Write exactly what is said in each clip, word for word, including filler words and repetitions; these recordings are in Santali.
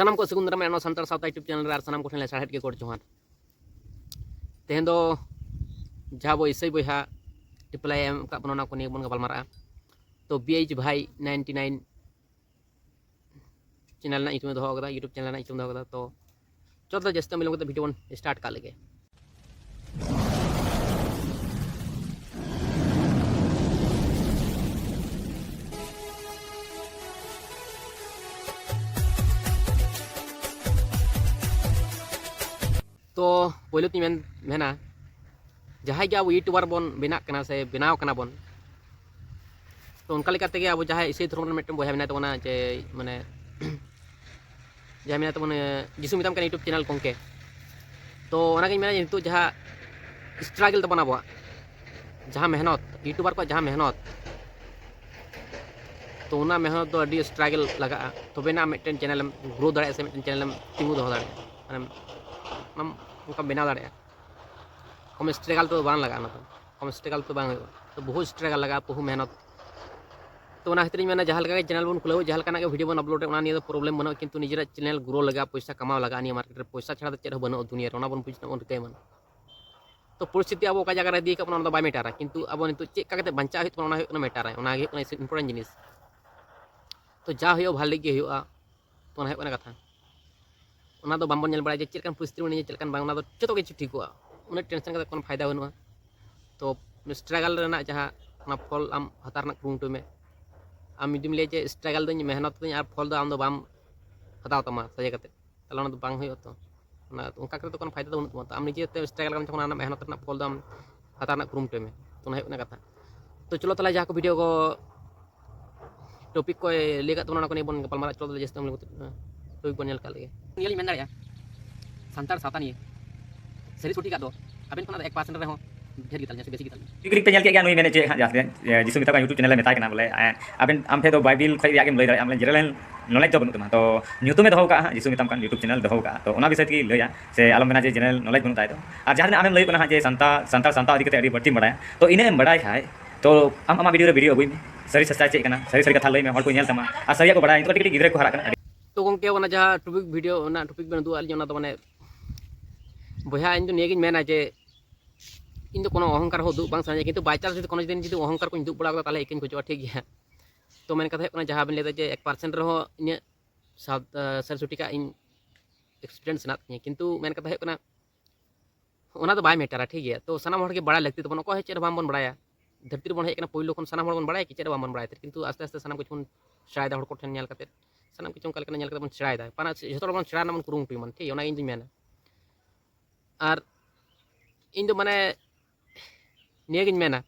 ᱥᱟᱱᱟᱢ ᱠᱚ ᱥᱟᱹᱜᱩᱱ ᱫᱟᱨᱟᱢ ᱱᱚᱣᱟ ᱥᱟᱱᱛᱟᱲ ᱥᱟᱶᱛᱟ YouTube ᱪᱮᱱᱮᱞ ᱨᱮ, ᱟᱨ ᱥᱟᱱᱟᱢ ᱠᱚᱴᱷᱮᱱ ᱞᱮ ᱥᱟᱨᱦᱟᱣ ᱜᱮ ᱜᱚᱰ ᱡᱚᱦᱟᱨ᱾ ᱛᱮᱦᱮᱧ ᱫᱚ ᱡᱟᱦᱟᱸ ᱟᱵᱚ ᱤᱥᱟᱹᱭ ᱵᱚᱭᱦᱟ ᱨᱤᱯᱞᱟᱭ ᱮᱢ ᱟᱠᱟᱫ ᱵᱚᱱᱟ, ᱚᱱᱟ ᱠᱚ ᱱᱤᱭᱮ ᱵᱚᱱ ᱜᱟᱯᱟᱞᱢᱟᱨᱟᱜᱼᱟ᱾ ᱛᱚ ᱵᱤ ᱮᱭᱤᱪ ᱵᱷᱟᱭ ᱱᱟᱭᱤᱱᱴᱤ ᱱᱟᱭᱤᱱ ᱪᱮᱱᱮᱞ ᱨᱮᱱᱟᱜ ᱧᱩᱛᱩᱢᱮ ᱫᱚᱦᱚ ᱟᱠᱟᱫᱟ, YouTube ᱪᱮᱱᱮᱞ ᱨᱮᱱᱟᱜ ᱧᱩᱛᱩᱢ ᱫᱚᱦᱚ ᱟᱠᱟᱫᱟ᱾ ᱛᱚ ᱪᱚᱞᱚ ᱛᱟᱦᱚᱞᱮ ᱡᱟᱹᱥᱛᱤ ᱵᱟᱝ ᱵᱤᱞᱚᱢ ᱠᱟᱛᱮ ᱵᱷᱤᱰᱤᱭᱳ ᱵᱚᱱ ᱥᱴᱟᱨᱴ ᱠᱟᱜ ᱞᱮᱜᱮ᱾ ᱛᱚ ᱯᱳᱭᱞᱳ ᱛᱤᱧ ᱢᱮᱱ ᱢᱮᱱᱟ, ᱡᱟᱦᱟᱸᱭ ᱜᱮ ᱟᱵᱚ ᱤᱭᱩᱴᱩᱵᱟᱨ ᱵᱚᱱ ᱵᱮᱱᱟᱜ ᱠᱟᱱᱟ ᱥᱮ ᱵᱮᱱᱟᱣ ᱠᱟᱱᱟ ᱵᱚᱱ, ᱛᱚ ᱚᱱᱠᱟ ᱞᱮᱠᱟ ᱛᱮᱜᱮ ᱟᱵᱚ ᱡᱟᱦᱟᱸᱭ ᱤᱥᱟᱹᱭ ᱫᱷᱚᱨᱚᱢ ᱨᱮᱱ ᱢᱤᱫᱴᱮᱱ ᱵᱚᱭᱦᱟ ᱢᱮᱱᱟᱭ ᱛᱟᱵᱚᱱᱟ, ᱡᱮ ᱢᱟᱱᱮ ᱡᱟᱦᱟᱸᱭ ᱢᱮᱱᱟᱭ ᱛᱟᱵᱚᱱᱟ ᱡᱤᱥᱩ ᱢᱮᱛᱟᱢ ᱠᱟᱱᱟ YouTube ᱪᱮᱱᱮᱞ ᱜᱚᱢᱠᱮ᱾ ᱛᱚ ᱚᱱᱟᱜᱤᱧ ᱢᱮᱱᱟ ᱡᱮ ᱱᱤᱛᱚᱜ ᱡᱟᱦᱟᱸ ᱥᱴᱨᱟᱜᱮᱞ ᱛᱟᱵᱚᱱ ᱟᱵᱚᱣᱟᱜ, ᱡᱟᱦᱟᱸ ᱢᱮᱦᱱᱚᱛ, ᱤᱭᱩᱴᱩᱵᱟᱨ ᱠᱚᱣᱟᱜ ᱡᱟᱦᱟᱸ ᱢᱮᱦᱱᱚᱛ, ᱛᱚ ᱚᱱᱟ ᱢᱮᱦᱱᱚᱛ ᱫᱚ ᱟᱹᱰᱤ ᱥᱴᱨᱟᱜᱮᱞ ᱞᱟᱜᱟᱜᱼᱟ, ᱛᱚᱵᱮᱱᱟ ᱢᱤᱫᱴᱮᱱ ᱪᱮᱱᱮᱞᱮᱢ ᱜᱨᱳ ᱫᱟᱲᱮᱭᱟᱜᱼᱟ ᱥᱮ ᱢᱤᱫᱴᱮᱱ ᱪᱮᱱᱮᱞᱮᱢ ᱛᱤᱸᱜᱩ ᱫᱚᱦᱚ ᱫᱟᱲᱮᱭᱟᱜᱼᱟ, ᱢᱟᱱᱮ ᱚᱱᱟᱢ ᱚᱱᱠᱟᱢ ᱵᱮᱱᱟᱣ ᱫᱟᱲᱮᱭᱟᱜᱼᱟ᱾ ᱠᱚᱢ ᱥᱴᱨᱟᱜᱟᱞ ᱛᱮᱫᱚ ᱵᱟᱝ ᱞᱟᱜᱟᱜᱼᱟ, ᱚᱱᱟ ᱫᱚ ᱠᱚᱢ ᱥᱴᱨᱟᱜᱟᱞ ᱛᱮᱫᱚ ᱵᱟᱝ ᱦᱩᱭᱩᱜᱼᱟ᱾ ᱛᱚ ᱵᱚᱦᱩ ᱥᱴᱨᱟᱜᱟᱞ ᱞᱟᱜᱟᱜᱼᱟ, ᱵᱚᱦᱩ ᱢᱮᱦᱱᱚᱛ᱾ ᱛᱚ ᱚᱱᱟ ᱠᱷᱟᱹᱛᱤᱨ ᱤᱧ ᱢᱮᱱᱟ, ᱡᱟᱦᱟᱸ ᱞᱮᱠᱟ ᱜᱮ ᱪᱮᱱᱮᱞ ᱵᱚᱱ ᱠᱷᱩᱞᱟᱹᱣ, ᱡᱟᱦᱟᱸ ᱞᱮᱠᱟᱱᱟᱜ ᱜᱮ ᱵᱷᱤᱰᱤᱭᱳ ᱵᱚᱱ ᱟᱯᱞᱳᱰ, ᱚᱱᱟ ᱱᱤᱭᱮ ᱫᱚ ᱯᱨᱚᱵᱞᱮᱢ ᱵᱟᱹᱱᱩᱜᱼᱟ, ᱠᱤᱱᱛᱩ ᱱᱤᱡᱮᱨᱟᱜ ᱪᱮᱱᱮᱞ ᱜᱨᱳ ᱞᱟᱜᱟᱜᱼᱟ, ᱯᱚᱭᱥᱟ ᱠᱟᱢᱟᱣ ᱞᱟᱜᱟᱜᱼᱟ᱾ ᱱᱤᱭᱟᱹ ᱢᱟᱨᱠᱮᱴ ᱨᱮ ᱯᱚᱭᱥᱟ ᱪᱷᱟᱲᱟ ᱫᱚ ᱪᱮᱫ ᱦᱚᱸ ᱵᱟᱹᱱᱩᱜᱼᱟ ᱫᱩᱱᱤᱭᱟᱹ ᱨᱮ, ᱚᱱᱟ ᱵᱚᱱ ᱵᱩᱡᱽ ᱨᱮᱱᱟᱜ ᱵᱚᱱ ᱨᱤᱠᱟᱹᱭ ᱢᱟ᱾ ᱛᱚ ᱯᱚᱨᱤᱥᱛᱷᱤᱛᱤ ᱟᱵᱚ ᱚᱠᱟ ᱡᱟᱭᱜᱟ ᱨᱮ ᱤᱫᱤ ᱟᱠᱟᱫ ᱵᱚᱱᱟ, ᱚᱱᱟ ᱫᱚ ᱵᱟᱭ ᱢᱮᱴᱟᱨᱟ, ᱠᱤᱱᱛᱩ ᱟᱵᱚ ᱱᱤᱛᱚᱜ ᱪᱮᱫ ᱞᱮᱠᱟ ᱠᱟᱛᱮ ᱵᱟᱧᱪᱟᱜ ᱦᱩᱭᱩᱜ ᱛᱟᱵᱚᱱᱟ, ᱚᱱᱟ ᱦᱩᱭᱩᱜ ᱠᱟᱱᱟ ᱢᱮᱴᱟᱨ, ᱚᱱᱟ ᱜᱮ ᱦᱩᱭᱩᱜ ᱠᱟᱱᱟ ᱤᱢᱯᱚᱨᱴᱮᱱᱴ ᱡᱤᱱᱤᱥ᱾ ᱛᱚ ᱡᱟ ᱦᱩᱭᱩᱜᱼᱟ ᱵᱷᱟᱞᱤ ᱜᱮ ᱦᱩᱭᱩᱜᱼᱟ, ᱛᱚ ᱚᱱᱟ ᱦᱩᱭᱩᱜ ᱠᱟᱱᱟ ᱠᱟᱛᱷᱟ᱾ ᱚᱱᱟ ᱫᱚ ᱵᱟᱝᱵᱚᱱ ᱧᱮᱞ ᱵᱟᱲᱟᱭᱟ ᱡᱮ ᱪᱮᱫ ᱞᱮᱠᱟᱱ ᱯᱚᱨᱤᱥᱛᱷᱤᱛᱤ ᱨᱮ ᱢᱮᱱᱟᱭᱟ, ᱪᱮᱫ ᱞᱮᱠᱟᱱ ᱵᱟᱝ, ᱚᱱᱟ ᱫᱚ ᱡᱚᱛᱚ ᱠᱤᱪᱷᱩ ᱴᱷᱤᱠᱚᱜᱼᱟ, ᱩᱱᱟᱹᱜ ᱴᱮᱱᱥᱮᱱ ᱠᱟᱛᱮ ᱠᱳᱱᱳ ᱯᱷᱟᱭᱫᱟ ᱵᱟᱹᱱᱩᱜᱼᱟ᱾ ᱛᱚ ᱥᱴᱨᱟᱜᱟᱞ ᱨᱮᱱᱟᱜ ᱡᱟᱦᱟᱸ ᱚᱱᱟ ᱯᱷᱚᱞ ᱟᱢ ᱦᱟᱛᱟᱣ ᱨᱮᱱᱟᱜ ᱠᱩᱨᱩᱢᱩᱴᱩᱭ ᱢᱮ᱾ ᱟᱢ ᱡᱩᱫᱤᱢ ᱞᱟᱹᱭᱟ ᱡᱮ ᱥᱴᱨᱟᱜᱟᱞ ᱫᱚᱧ ᱢᱮᱦᱱᱚᱛ ᱫᱟᱹᱧ ᱟᱨ ᱯᱷᱚᱞ ᱫᱚ ᱟᱢ ᱫᱚ ᱵᱟᱢ ᱦᱟᱛᱟᱣ ᱛᱟᱢᱟ ᱥᱟᱡᱮ ᱠᱟᱛᱮ, ᱛᱟᱦᱚᱞᱮ ᱚᱱᱟ ᱫᱚ ᱵᱟᱝ ᱦᱩᱭᱩᱜᱼᱟ᱾ ᱛᱚ ᱚᱱᱟ ᱚᱱᱠᱟ ᱠᱟᱛᱮ ᱫᱚ ᱠᱳᱱᱳ ᱯᱷᱟᱭᱫᱟ ᱫᱚ ᱵᱟᱹᱱᱩᱜ ᱛᱟᱢᱟ᱾ ᱛᱚ ᱟᱢ ᱱᱤᱡᱮ ᱛᱮ ᱥᱴᱨᱟᱜᱟᱞ ᱠᱟᱱᱟ ᱡᱚᱠᱷᱚᱱ, ᱚᱱᱟ ᱨᱮᱱᱟᱜ ᱢᱮᱦᱱᱚᱛ ᱨᱮᱱᱟᱜ ᱯᱷᱚᱞ ᱫᱚ ᱟᱢ ᱦᱟᱛᱟᱣ ᱨᱮᱱᱟᱜ ᱠᱩᱨᱩᱢᱩᱴᱩᱭ ᱢᱮ᱾ ᱛᱚ ᱚᱱᱟ ᱦᱩᱭᱩᱜ ᱠᱟᱱᱟ ᱠᱟᱛᱷᱟ᱾ ᱛᱚ ᱪᱚᱞᱚ ᱛᱟᱦᱚᱞᱮ ᱡᱟᱦᱟᱸ ᱠᱚ ᱵᱷᱤᱰᱤᱭᱳ ᱠᱚ ᱴᱚᱯᱤᱠ ᱠᱚᱭ ᱞᱟᱹᱭ ᱟᱠᱟᱫ ᱛᱟᱵᱚᱱᱟ, ᱚᱱᱟ ᱠᱚ ᱱᱤᱭᱮ ᱵᱚᱱ ᱜᱟᱯᱟᱞᱢᱟᱨᱟᱜ᱾ ᱪᱚᱞᱚ ᱛᱟᱦᱚᱞᱮ ᱡᱟᱹᱥᱛᱤ ᱵᱟᱝ ᱵᱤᱞᱚᱢ ᱠᱟᱛᱮ ᱴᱚᱯᱤᱠ ᱵᱚᱱ ᱧᱮᱞ ᱠᱟᱜ ᱞᱮᱜᱮ᱾ ᱱᱤᱭᱟᱹ ᱞᱤᱧ ᱢᱮᱱ ᱫᱟᱲᱮᱭᱟᱜᱼᱟ, ᱥᱟᱱᱛᱟᱲ ᱥᱟᱶᱛᱟ ᱱᱤᱭᱮ ᱥᱟᱹᱨᱤ ᱥᱚᱴᱷᱤᱠᱟᱜ ᱫᱚ ᱟᱵᱮᱱ ᱠᱷᱚᱱᱟᱜ ᱫᱚ ᱮᱠ ᱯᱟᱨᱥᱮᱱᱴ ᱨᱮᱦᱚᱸ ᱰᱷᱮᱨ ᱜᱮᱛᱟᱞᱤᱧᱟ ᱥᱮ ᱵᱮᱥᱤ ᱜᱮᱛᱟᱞᱤᱧᱟ᱾ ᱴᱷᱤᱠ ᱜᱮᱯᱮ ᱧᱮᱞ ᱠᱮᱫ ᱜᱮᱭᱟ, ᱱᱩᱭ ᱢᱮᱱᱮᱫ ᱪᱮᱫ ᱦᱟᱸᱜ, ᱡᱟᱦᱟᱸ ᱡᱤᱥᱩ ᱢᱮᱛᱟ ᱠᱚ YouTube ᱪᱮᱱᱮᱞᱮ ᱢᱮᱛᱟᱭ ᱠᱟᱱᱟ ᱵᱚᱞᱮ, ᱮ, ᱟᱵᱮᱱ, ᱟᱢ ᱴᱷᱮᱱ ᱫᱚ ᱵᱟᱭᱵᱮᱞ ᱠᱷᱚᱱ ᱨᱮᱭᱟᱜ ᱜᱮᱢ ᱞᱟᱹᱭ ᱫᱟᱲᱮᱭᱟᱜᱼᱟ, ᱟᱢ ᱡᱮᱱᱟᱨᱮᱞ ᱱᱚᱞᱮᱡᱽ ᱫᱚ ᱵᱟᱹᱱᱩᱜ ᱛᱟᱢᱟ᱾ ᱛᱚ ᱧᱩᱛᱩᱢᱮ ᱫᱚᱦᱚ ᱠᱟᱜᱼᱟ ᱦᱟᱸᱜ, ᱡᱤᱥᱩ ᱢᱮᱛᱟᱢ ᱠᱟᱱ YouTube ᱪᱮᱱᱮᱞ ᱫᱚᱦᱚ ᱠᱟᱜᱼᱟ, ᱛᱚ ᱚᱱᱟ ᱵᱤᱥᱚᱭ ᱛᱮᱜᱮ ᱞᱟᱹᱭᱟ, ᱥᱮ ᱟᱞᱚᱢ ᱢᱮᱱᱟ ᱡᱮ ᱡᱮᱱᱟᱨᱮᱞ ᱱᱚᱞᱮᱡᱽ ᱵᱟᱹᱱᱩᱜ ᱛᱟᱭ ᱫᱚ᱾ ᱟᱨ ᱡᱟᱦᱟᱸ ᱛᱤᱱᱟᱹᱜ ᱟᱢᱮᱢ ᱞᱟᱹᱭ ᱠᱟᱱᱟ ᱦᱟᱸᱜ ᱡᱮ ᱥᱟᱱᱛᱟᱲ, ᱥᱟᱱᱛᱟᱲ ᱥᱟᱶᱛᱟ ᱤᱫᱤ ᱠᱟᱛᱮ ᱟᱹᱰᱤ ᱵᱟᱹᱲᱛᱤᱢ ᱵᱟᱲᱟᱭᱟ, ᱛᱚ ᱤᱱᱟᱹᱜ ᱮᱢ ᱵᱟᱲᱟᱭ ᱠᱷᱟᱡ, ᱛᱚ ᱟᱢ ᱟᱢᱟᱜ ᱵᱷᱤᱰᱤᱭᱳ ᱨᱮ ᱵᱷᱤᱰᱤᱭᱳ ᱟᱹᱜᱩᱭ ᱢᱮ, ᱥᱟᱹᱨᱤ ᱥᱟᱪᱟᱭ ᱪᱮᱫ ᱠᱟᱱᱟ, ᱥᱟᱹᱨᱤ ᱥᱟᱹᱨᱤ ᱠᱟᱛᱷᱟ ᱞᱟᱹᱭ ᱢᱮ, ᱦᱚᱲ ᱠᱚ ᱧᱮᱞ ᱛᱟᱢᱟ᱾ ᱟᱨ ᱥᱟᱹᱨᱤᱭᱟᱜ ᱠᱚ ᱵᱟᱲᱟᱭᱟ, ᱱᱤᱛᱚᱜ ᱠᱟᱹᱴᱤᱡ ᱠᱟᱹᱴᱤᱡ ᱜᱤᱫᱽᱨᱟᱹ ᱠᱚ ᱦᱟᱨᱟᱜ ᱠᱟᱱᱟ, ᱟᱹᱰᱤ ᱛᱚ ᱜᱚᱝᱠᱮ, ᱜᱚᱢᱠᱮ, ᱚᱱᱟ ᱡᱟᱦᱟᱸ ᱴᱚᱯᱤᱠ ᱵᱷᱤᱰᱤᱭᱳ, ᱚᱱᱟ ᱴᱚᱯᱤᱠ ᱵᱮᱱ ᱩᱫᱩᱜ ᱟᱫ ᱞᱤᱧᱟ, ᱚᱱᱟ ᱫᱚ ᱢᱟᱱᱮ, ᱵᱚᱭᱦᱟ, ᱤᱧ ᱫᱚ ᱱᱤᱭᱟᱹᱜᱤᱧ ᱢᱮᱱᱟ ᱡᱮ ᱤᱧ ᱫᱚ ᱠᱳᱱᱳ ᱚᱦᱚᱝᱠᱟᱨ ᱦᱚᱸ ᱩᱫᱩᱜ ᱵᱟᱝ ᱥᱟᱱᱟᱧᱟ, ᱠᱤᱱᱛᱩ by chance ᱡᱩᱫᱤ ᱠᱳᱱᱳ ᱫᱤᱱ ᱡᱩᱫᱤ ᱚᱦᱚᱝᱠᱟᱨ ᱠᱚᱧ ᱩᱫᱩᱜ ᱵᱟᱲᱟ ᱠᱟᱫᱟ, ᱛᱟᱦᱚᱞᱮ ᱤᱠᱟᱹᱧ ᱠᱷᱚᱡᱚᱜᱼᱟ, ᱴᱷᱤᱠ ᱜᱮᱭᱟ᱾ ᱛᱚ ᱢᱮᱱ ᱠᱟᱛᱷᱟ ᱦᱩᱭᱩᱜ ᱠᱟᱱᱟ, ᱡᱟᱦᱟᱸ ᱵᱮᱱ ᱞᱟᱹᱭᱫᱟ ᱡᱮ ᱮᱠ percent ᱨᱮᱦᱚᱸ ᱤᱧᱟᱹᱜ ᱥᱟᱫ-, ᱟᱸ, ᱥᱟᱹᱨᱤ ᱥᱚᱴᱷᱤᱠᱟᱜ ᱤᱧ experience ᱦᱮᱱᱟᱜ ᱛᱤᱧᱟᱹ, ᱠᱤᱱᱛᱩ ᱢᱮᱱ ᱠᱟᱛᱷᱟ ᱦᱩᱭᱩᱜ ᱠᱟᱱᱟ, ᱚᱱᱟ ᱫᱚ ᱵᱟᱭ ᱢᱮᱴᱟᱨᱟ, ᱴᱷᱤᱠ ᱜᱮᱭᱟ᱾ ᱛᱚ ᱥᱟᱱᱟᱢ ᱦᱚᱲ ᱜᱮ ᱵᱟᱲᱟᱭ ᱞᱟᱹᱠᱛᱤ ᱛᱟᱵᱚᱱ, ᱚᱠᱚᱭ ᱦᱚᱸ ᱪᱮᱫ ᱦᱚᱸ ᱵᱟᱝᱵᱚᱱ ᱵᱟᱲᱟᱭᱟ᱾ ᱫᱷᱟᱹᱨᱛᱤ ᱨᱮᱵᱚᱱ ᱦᱮᱡ ᱠᱟᱱᱟ, ᱯᱳᱭᱞᱳ ᱠᱷᱚᱱ ᱥᱟᱱᱟᱢ ᱦᱚᱲ ᱵᱚᱱ ᱵᱟᱲᱟᱭᱟ ᱠᱤ? ᱪᱮᱫ ᱦᱚᱸ ᱵᱟᱝᱵᱚᱱ ᱵᱟᱲᱟᱭᱟ, ᱠᱤᱱᱛᱩ ᱟᱥᱛᱮ ᱟᱥᱛᱮ ᱥᱟᱱᱟᱢ ᱠᱤᱪᱷᱩ ᱵᱚᱱ ᱥᱮᱬᱟᱭᱮᱫᱟ, ᱦᱚᱲ ᱠᱚᱴᱷᱮᱱ ᱧᱮᱞ ᱠᱟᱛᱮ, ᱥᱟᱱᱟᱢ ᱠᱤᱪᱷᱩ ᱚᱱᱠᱟ ᱞᱮᱠᱟᱱᱟᱜ ᱧᱮᱞ ᱠᱟᱛᱮ ᱵᱚᱱ ᱥᱮᱬᱟᱭᱮᱫᱟ, ᱯᱟᱱᱟ ᱡᱷᱚᱛᱚ ᱦᱚᱲ ᱵᱚᱱ ᱥᱮᱬᱟ ᱨᱮᱱᱟᱜ ᱵᱚᱱ ᱠᱩᱨᱩᱢᱩᱴᱩᱭ ᱢᱟ, ᱴᱷᱤᱠ ᱜᱮᱭᱟ, ᱚᱱᱟ ᱤᱧ ᱫᱩᱧ ᱢᱮᱱᱟ᱾ ᱟᱨ ᱤᱧ ᱫᱚ ᱢᱟᱱᱮ ᱱᱤᱭᱟᱹᱜᱤᱧ ᱢᱮᱱᱟ,